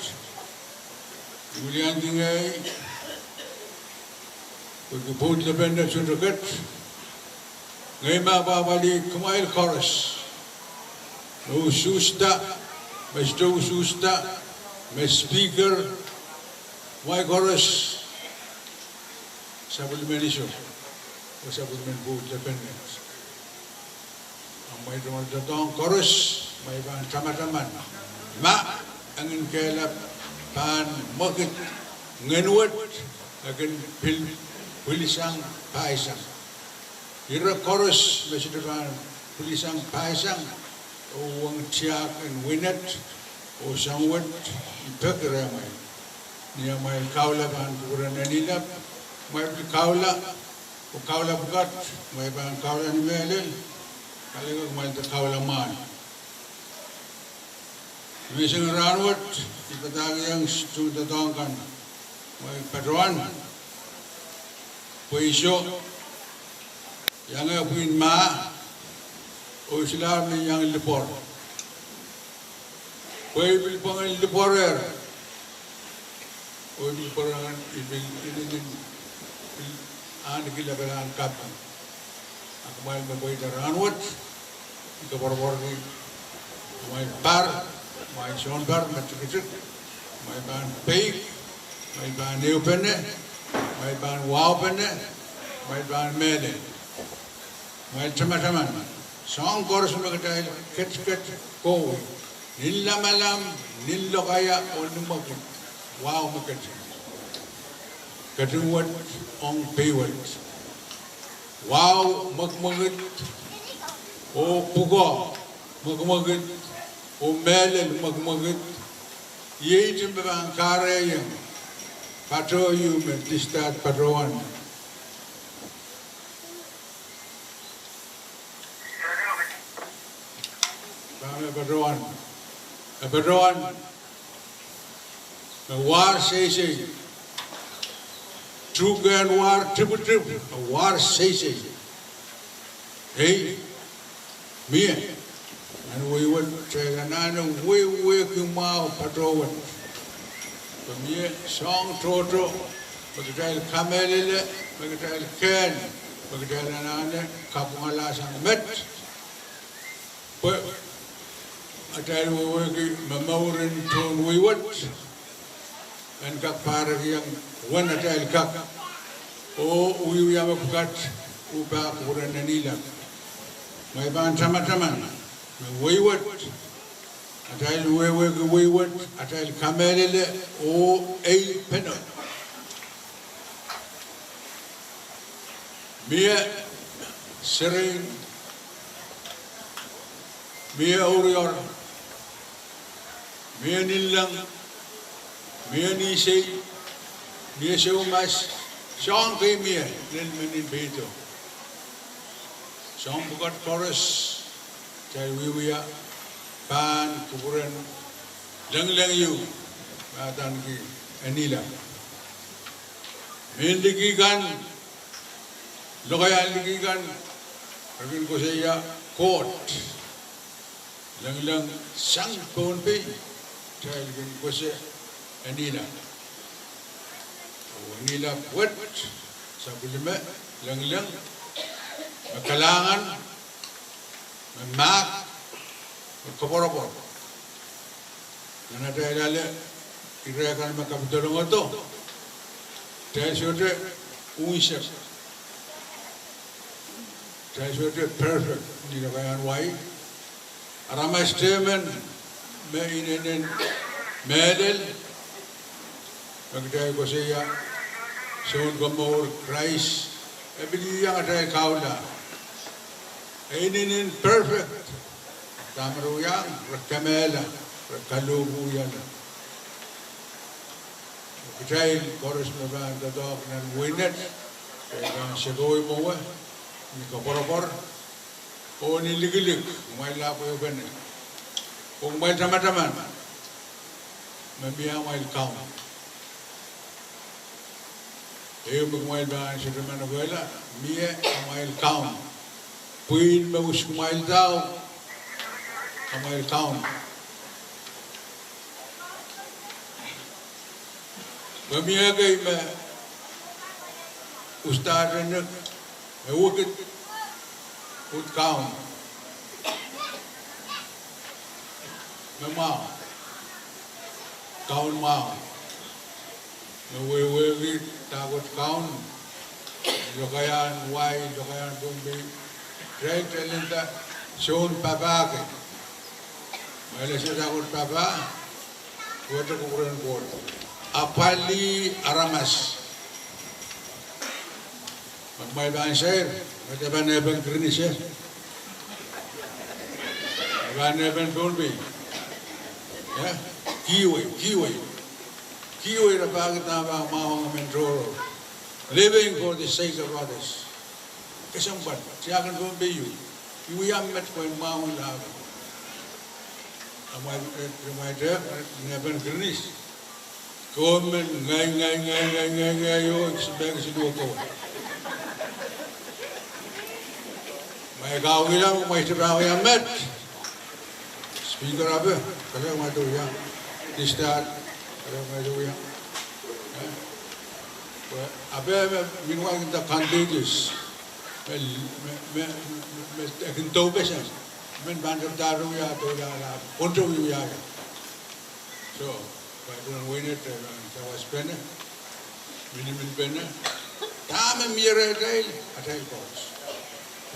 I wiliandi ngehi pwehki pwoud lepin nan sohte ket, ngehi me apwahpwalih kumwail koaros, me usuhsda, me sohte usuhsda, me speaker, kumwail koaros, sapwellimen iso oh sapwellimen pwoud lepin wet. Amwail doadoahk koaros, amwail pahn tamataman ma e ngin kehlail pahn mwekid ngehn wet, e kin pil pwilisang pahisang. Ire koaros me sohte pahn pwilisang pahisang, oh ong tiahk en winet oh soahng wet, I peki rehmwail, ni amwail kahula pahn kupwuren Anilap, amwail pil kahula, oh kahula pwukat, amwail pahn kahula ni mehlel, kahrehda kumwail de kahula mwahl. Menseng rahnwet, I padahkihong tohndoadoahk kan, amwail patohwan, pwe I soh, iang pwihn mah, oh I solahr men iang lipwoar. Pwe I pil pwangin lipwoarehr, oh I pil pwangin, I pil, I pil ahneki lapalahn kaping. A kumwail me pweida rahnwet, I koapworopworki amwail par, amwail sounpar me tikitik, amwail pahn peik, amwail pahn ehupene, amwail pahn wahupene, amwail pahn mehlel. Amwail tamataman, soahng koaros me kitail ketiket kohwei, ni lamalam, ni lokaia oh ni mwekid, wahu me ketin, ketin wet ong pei wet. Wahu mwekimwekid, oh pwukoa mwekimwekid, oh mehlel mwekimwekid, iei ihte me pahn kahrehiong pato ieu me district patohwan, pahn me patohwan, e patohwan me war seisei, tuhkehn war tipwtipw, e war seisei. Ei, mie, nan wehi wet kitail anahne wehwehki mwahu patohwan, pwe mie soahng tohto me kitail kamehlele, me kitail kehn, me kitail anahne kapwungalahsang met, pwe atail wehwehki me mouren tohn wehi wet en kak pahrekiong uwen atail kak oh wiewia me pwukat, oh pahn kupwuren Anilap. Amwail pahn tamataman me wehi wet, atail wehwehki wehi wet, atail kamehlele oh ei pene. Mie serein, mie ourior, mie ninleng, mie nisei, mie soumas, soahng kei mie lel men en peido. Soahng pwukat koaros kitail wiewia pahn kupwuren lengleng ieu me adaneki Anilap. Mehn liki kan, lokaiahn liki kan, re kin koasoia Koht, lengleng sang Pohnpei, kitail kin koasoia Anilap. Oh Anilap wet sapwellime lengleng me kalahngan, me mahk, me koapworopwor. Nan atail ale ire kan me kapidolongodo, kitail sohte unsek, kitail sohte perfect ni lokaiahn wai. Aramas tehmen me inenen mehlel, me kitail koasoia Sounkomour Krais, e pil iang atail kahula. E inenen perfect. Dahme re wiahiong? Re kemehla, re kalohpwuwihala. Kitail koaros me pahn doadoahk nan weinet, kitail pahn sekoi mwowe ni koapworopwor oh ni likilik, kumwail lahpw ehupene oh kumwail tamataman me mie amwail kaun. Ehu me kumwail pahn sohte manokehla, mie amwail kaun. Pwihn me usk kumwail dau, amwail kaun. Me mie kei me uhdahn nek, me wekid, uhd kaun. Me mwahu, kaun mwahu. Me wehwehki dahkot kaun, lokaiahn wai, lokaiahn Pohnpei, kitail, kitail nda, soun papah kei. Ma ele sehse dahkot papah, wehwehte kupwuren Koht. Apwalih aramas. Ma kumwail pahn sair, ma kitail pahn ehupene Girinis, ma pahn ehupene Pohnpei, eh, kihwei, kihwei, kihwei rapahki dahme pahn mwahuwong emen tohrohr. Living for the sake of others. Kesempwal, tiahk en Pohnpei ieu, I wia met pwehn mwahuwong lahpo. A kumwail, eh, kumwail, eh, ehupene Girinis. Kowe men ngehi, ngehi, ngehi, ngehi, ngehi, ngehi, oh, I kisi peki siluh kowe. Ma I kawehla, ma I sohte pahn wia met. Speaker ape, kalahngan ma I sohte wia. District, kalahngan ma I sohte wia. Eh? Pwe ape me, meanwhile, the contagious. Me, me, me, me, me, e kin doupeseng. Men pahn tepda re wia, doula, la, pwon te wia, wia. So, Baibel en weinet, eh, sawaspene, miniminpene, dahme mie rehtail, atail koaros.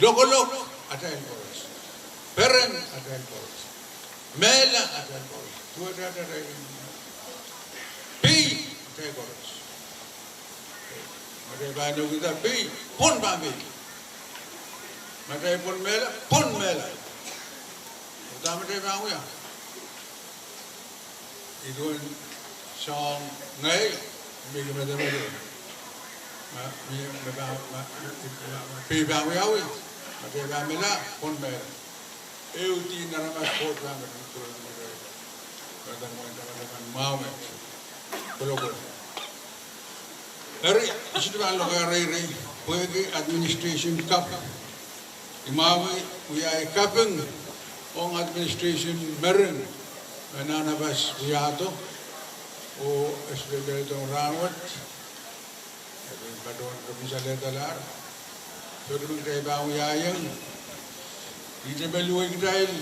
Lokolok, atail koaros. Peren, atail koaros. Mehla, atail koaros. Duwehte atail, pei, atail koaros. Ma kitail pahn inoukihda pei, pwon pahn pei. Ma kitail pwon mehla, pwon mehla. Dahme kitail pahn wia? Ih duwen soahng ngehi, me I kin medemedewe. Ma, me, me pahn, ma, ma, ma, pei pahn wiawi, ma kitail pahn mehla, pwon mehla. Ehu dihn aramas Koht pahn ketin Eri, I sohte pahn lokaia reirei, pwehki administration kaping. I mwahuki wia ei kaping ong administration mering, me Nanapas wiahdo, oh especially ong rahnwet, e pil patohwan kepin salehdalahr. Sohte me kitail pahn wiahiong. Ihte me luwei kitail,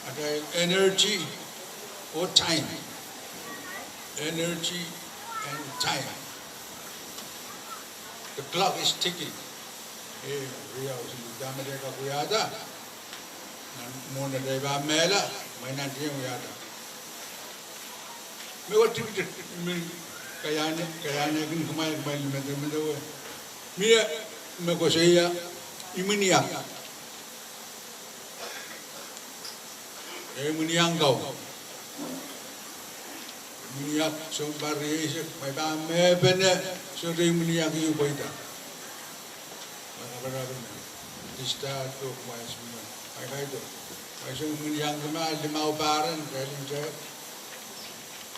atail energy oh time. Energy and time. The clock is ticking. Eh, riau siluh, dahme kitail kak wiahda. Nan mwohn atail pahn mehla, me I nantihong wiahda. Me wet tikitik, me kaiahne, kaiahne kin kumwail, kumwail medemedewe. Mie me koasoia imwin iak. Eh, imwin iang kau. Imwin iak sounpar rieisek, ma I pahn mehpene, sohte imwin iak ieu pweida. Ma I kaparapen, dista tok ma I sumwen. Ma I kaidehk, ma I song imwin iang kemah limau paren, kailin te.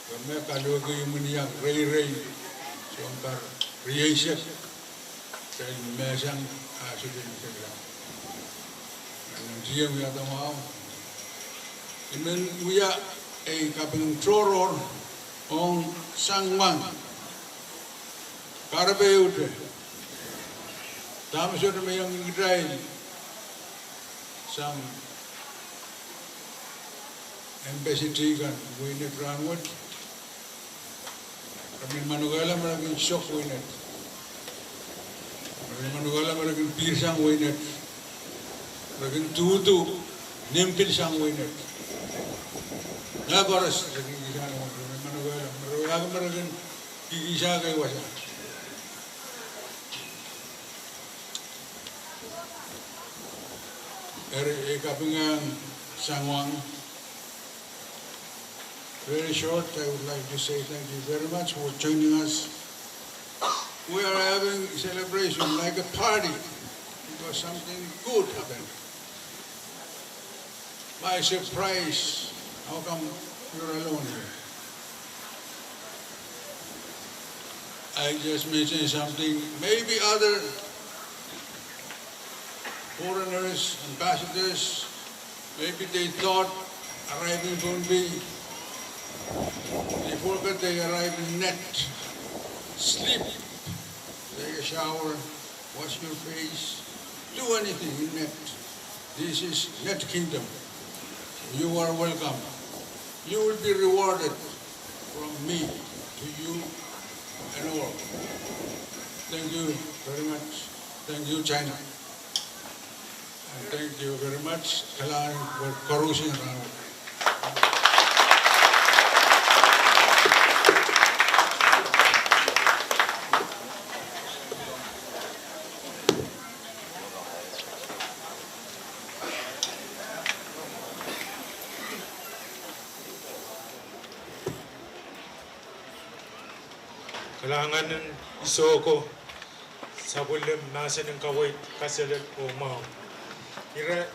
Kemeh kalohki imwin iang reirei, sounpar rieisek. Kitail mehsang, ah, sohte mihsang. Nan tieng wiahda mwahu. I men wia ei kaping tohrohr ong sang mwang. Kahrepe ehute. Dahme sohte me iang kitail sang embassy kan weinet rahnwet. Re men manokehla me re kin sok weinet. Re men manokehla me re kin pihr sang weinet. Re kin duhdu, nim pil sang weinet. Ngehi koaros re kin kihsang weinet. Re men manokehla me re wiahki me re kin kihkihsang kei wasa. Eri, ei kaping ong sang mwang. Very short, I would like to say thank you very much for joining us. We are having celebration like a party because something good happened. My surprise, how come you're alone here? I just mentioned something, maybe other Foreigners, ambassadors, maybe they thought arriving Pohnpei, they forget they arrive in net. Sleep, take a shower, wash your face, do anything in net. This is net kingdom. You are welcome. You will be rewarded from me to you and all. Thank you very much. Thank you, China. And thank you very much. Kalahngan koaros en rahnwet. Kalahngan en isoh ko, sapwellime mahsen en kaweid, kaselel oh mwahu. Ire,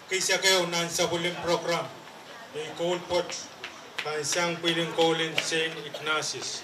keisek ehu nan sapwellime program, me i koul pwoat, pahn sang pwihn en koul en Saint Ignatius.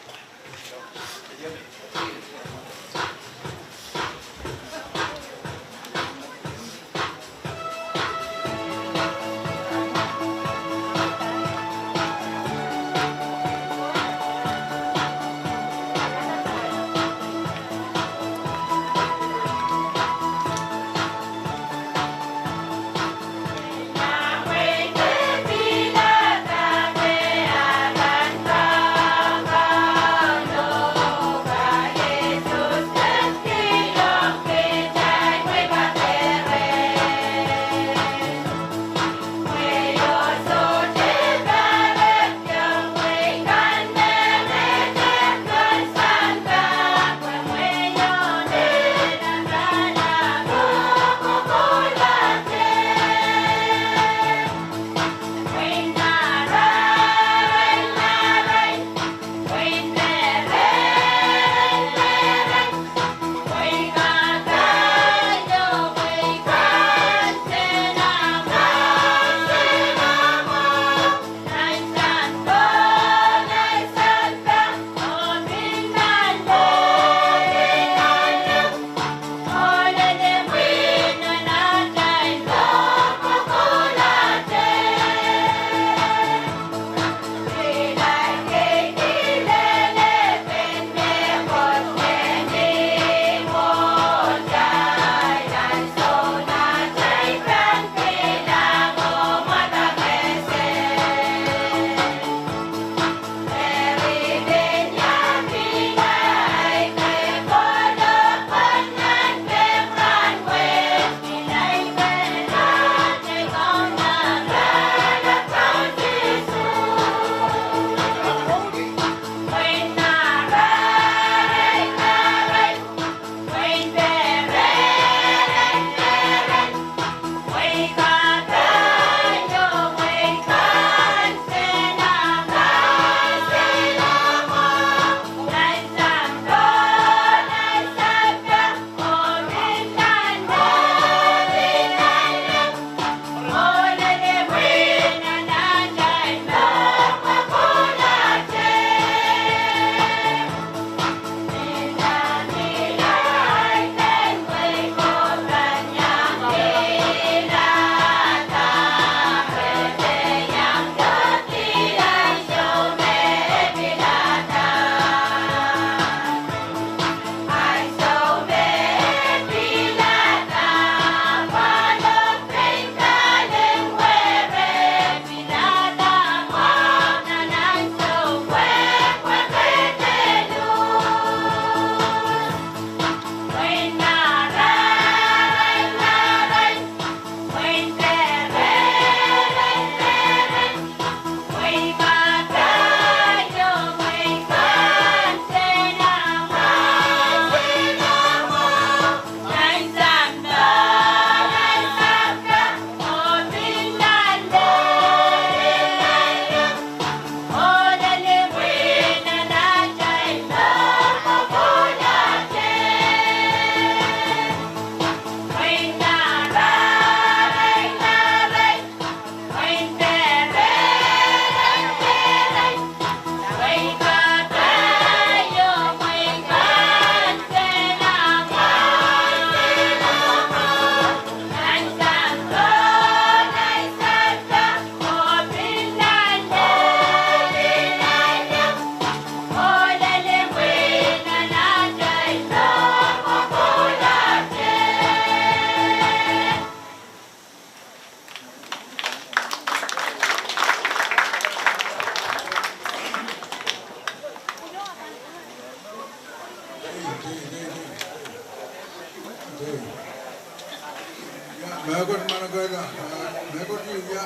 Mehkot manokehla, eh, mehkot ia,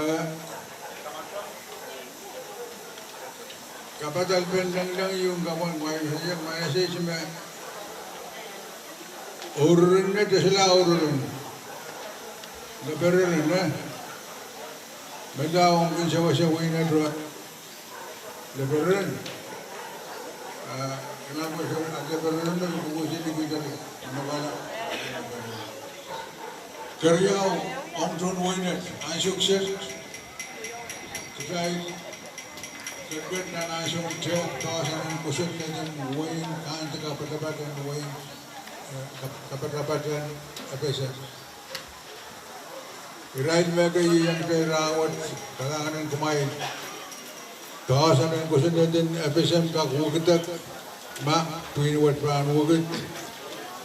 eh, kapahdalpen lengileng ieu kapwan mwail, mwail se me ourour en, tesla ourour en. Leperelen, eh? Meda ong kin sewese wehin Etuh. Leperelen. Ah, ina pwe se, ah, leperelen me kukuhseli kitail. Ina pala. Keriau, ong tohn wehin Etuh. Ansou kiset. Kitail ketiket nan ansoun tehk, doahsan en kosonned en wehin, kahnte kapatapat en wehin, eh, kap-, kapatapat en FSM. Irail me keieu iang kitail rahnwet, kalahngan en kumwail. Doahsan en kosonned en FSM kak wekidek, ma pwihn wet pahn wekid,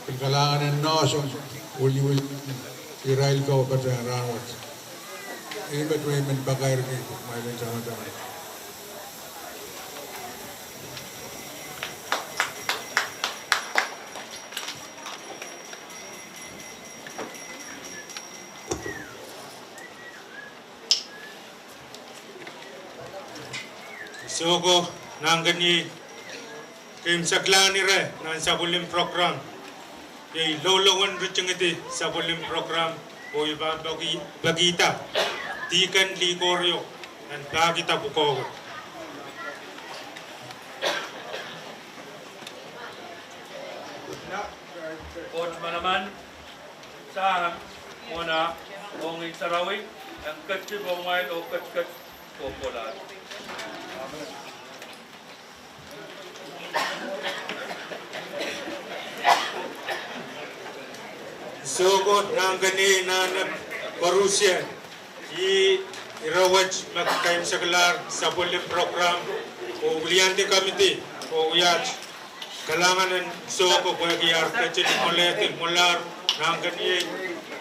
pil kalahngan en noahsom, wiliwil, irail kapatapat en rahnwet. Ih met me I men pakairki, kumwail en tamataman. Soko, nahnkeniei, keimwseklahn ire nan sapwellim program. Iei loulou en ritingidi sapwellim program, oh I pahn peki-, pekihda Deacon Likorio en pahkihda pwukoa wet. Koht manaman, Sahm, mwohn ah, oh Ngehn Sarawi, en ketikihong kumwail oh ketiket kohkohlahte. Soko, nahnkeniei, anahne koaruhsie, ih ire wet me keimwseklahr sapwellim program, oh wiliandi komiti, oh wiaht kalahngan en soko pwehki ar ketin mwoalehdi mwoalahr, nahnkeniei,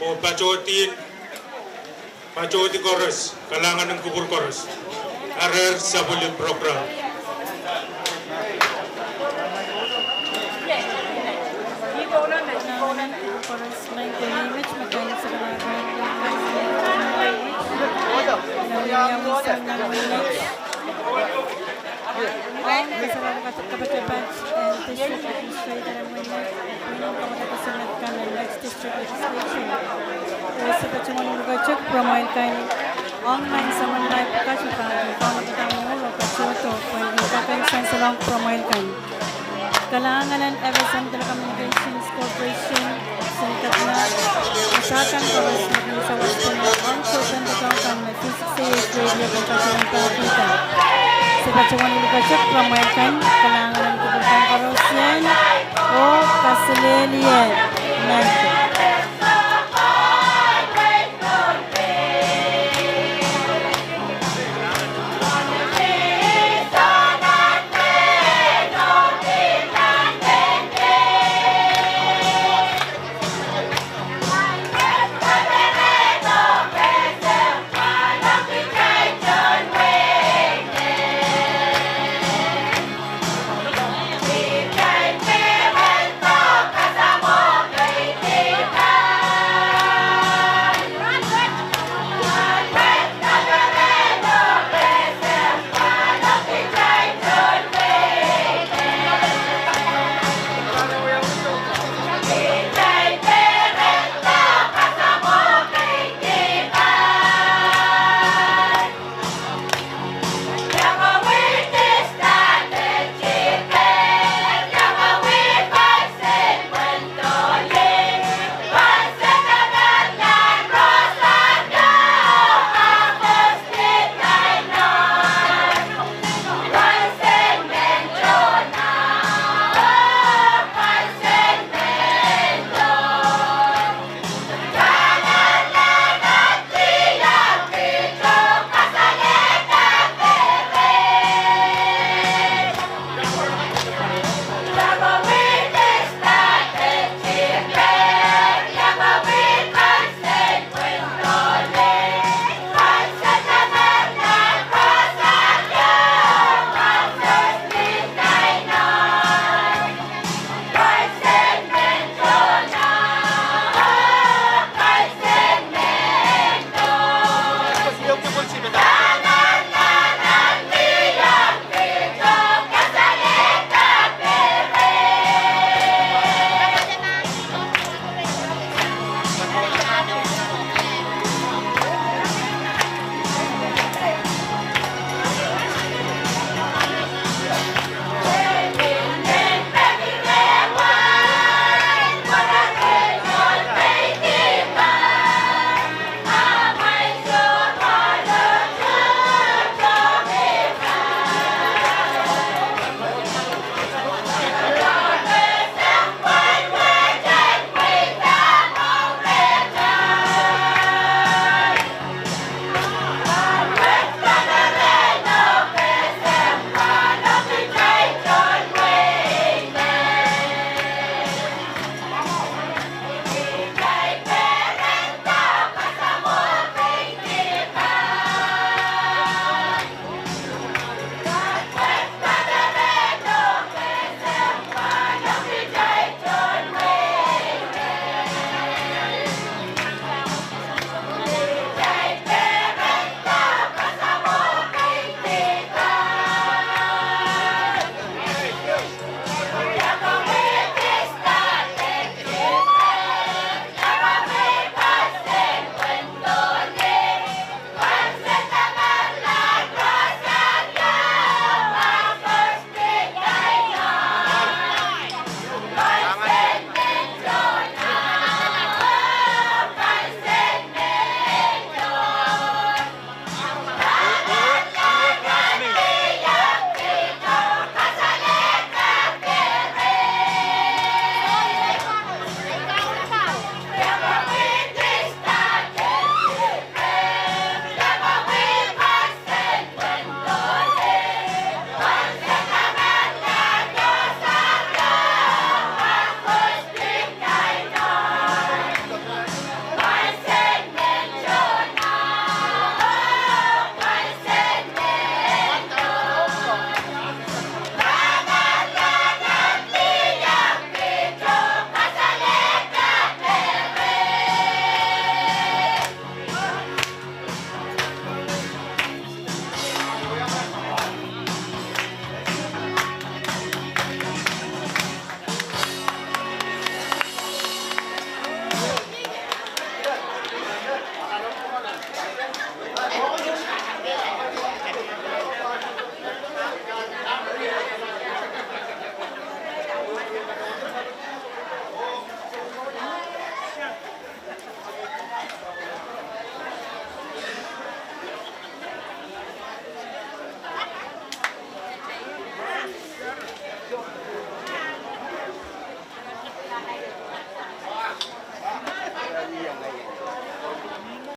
oh patohdi, patohdi koaros, kalahngan en kupwur koaros. Arehr sapwellim program. Ong kasalehda kapatapat en District Administrator en Wein, pwihn en kamwadek kosonned kan en District Legislature. Oh se patohwan luketik pwuromwail kan ong nan samwalahro pwukat me pahn kaunopadahr mour oh patohdo pwehn kak en sansalong pwuromwail kan. Kalahngan en FSM Telecommunications Corporation, Sen Kadna, oh sair kan koaros me kin sawas pwunod ong sohpen doadoahk kan me V six A H radio pahn patohwan pahkihda. Se patohwan luketik pwuromwail kan, kalahngan en kupwur kan koaros, oh kaselehlie mehkot.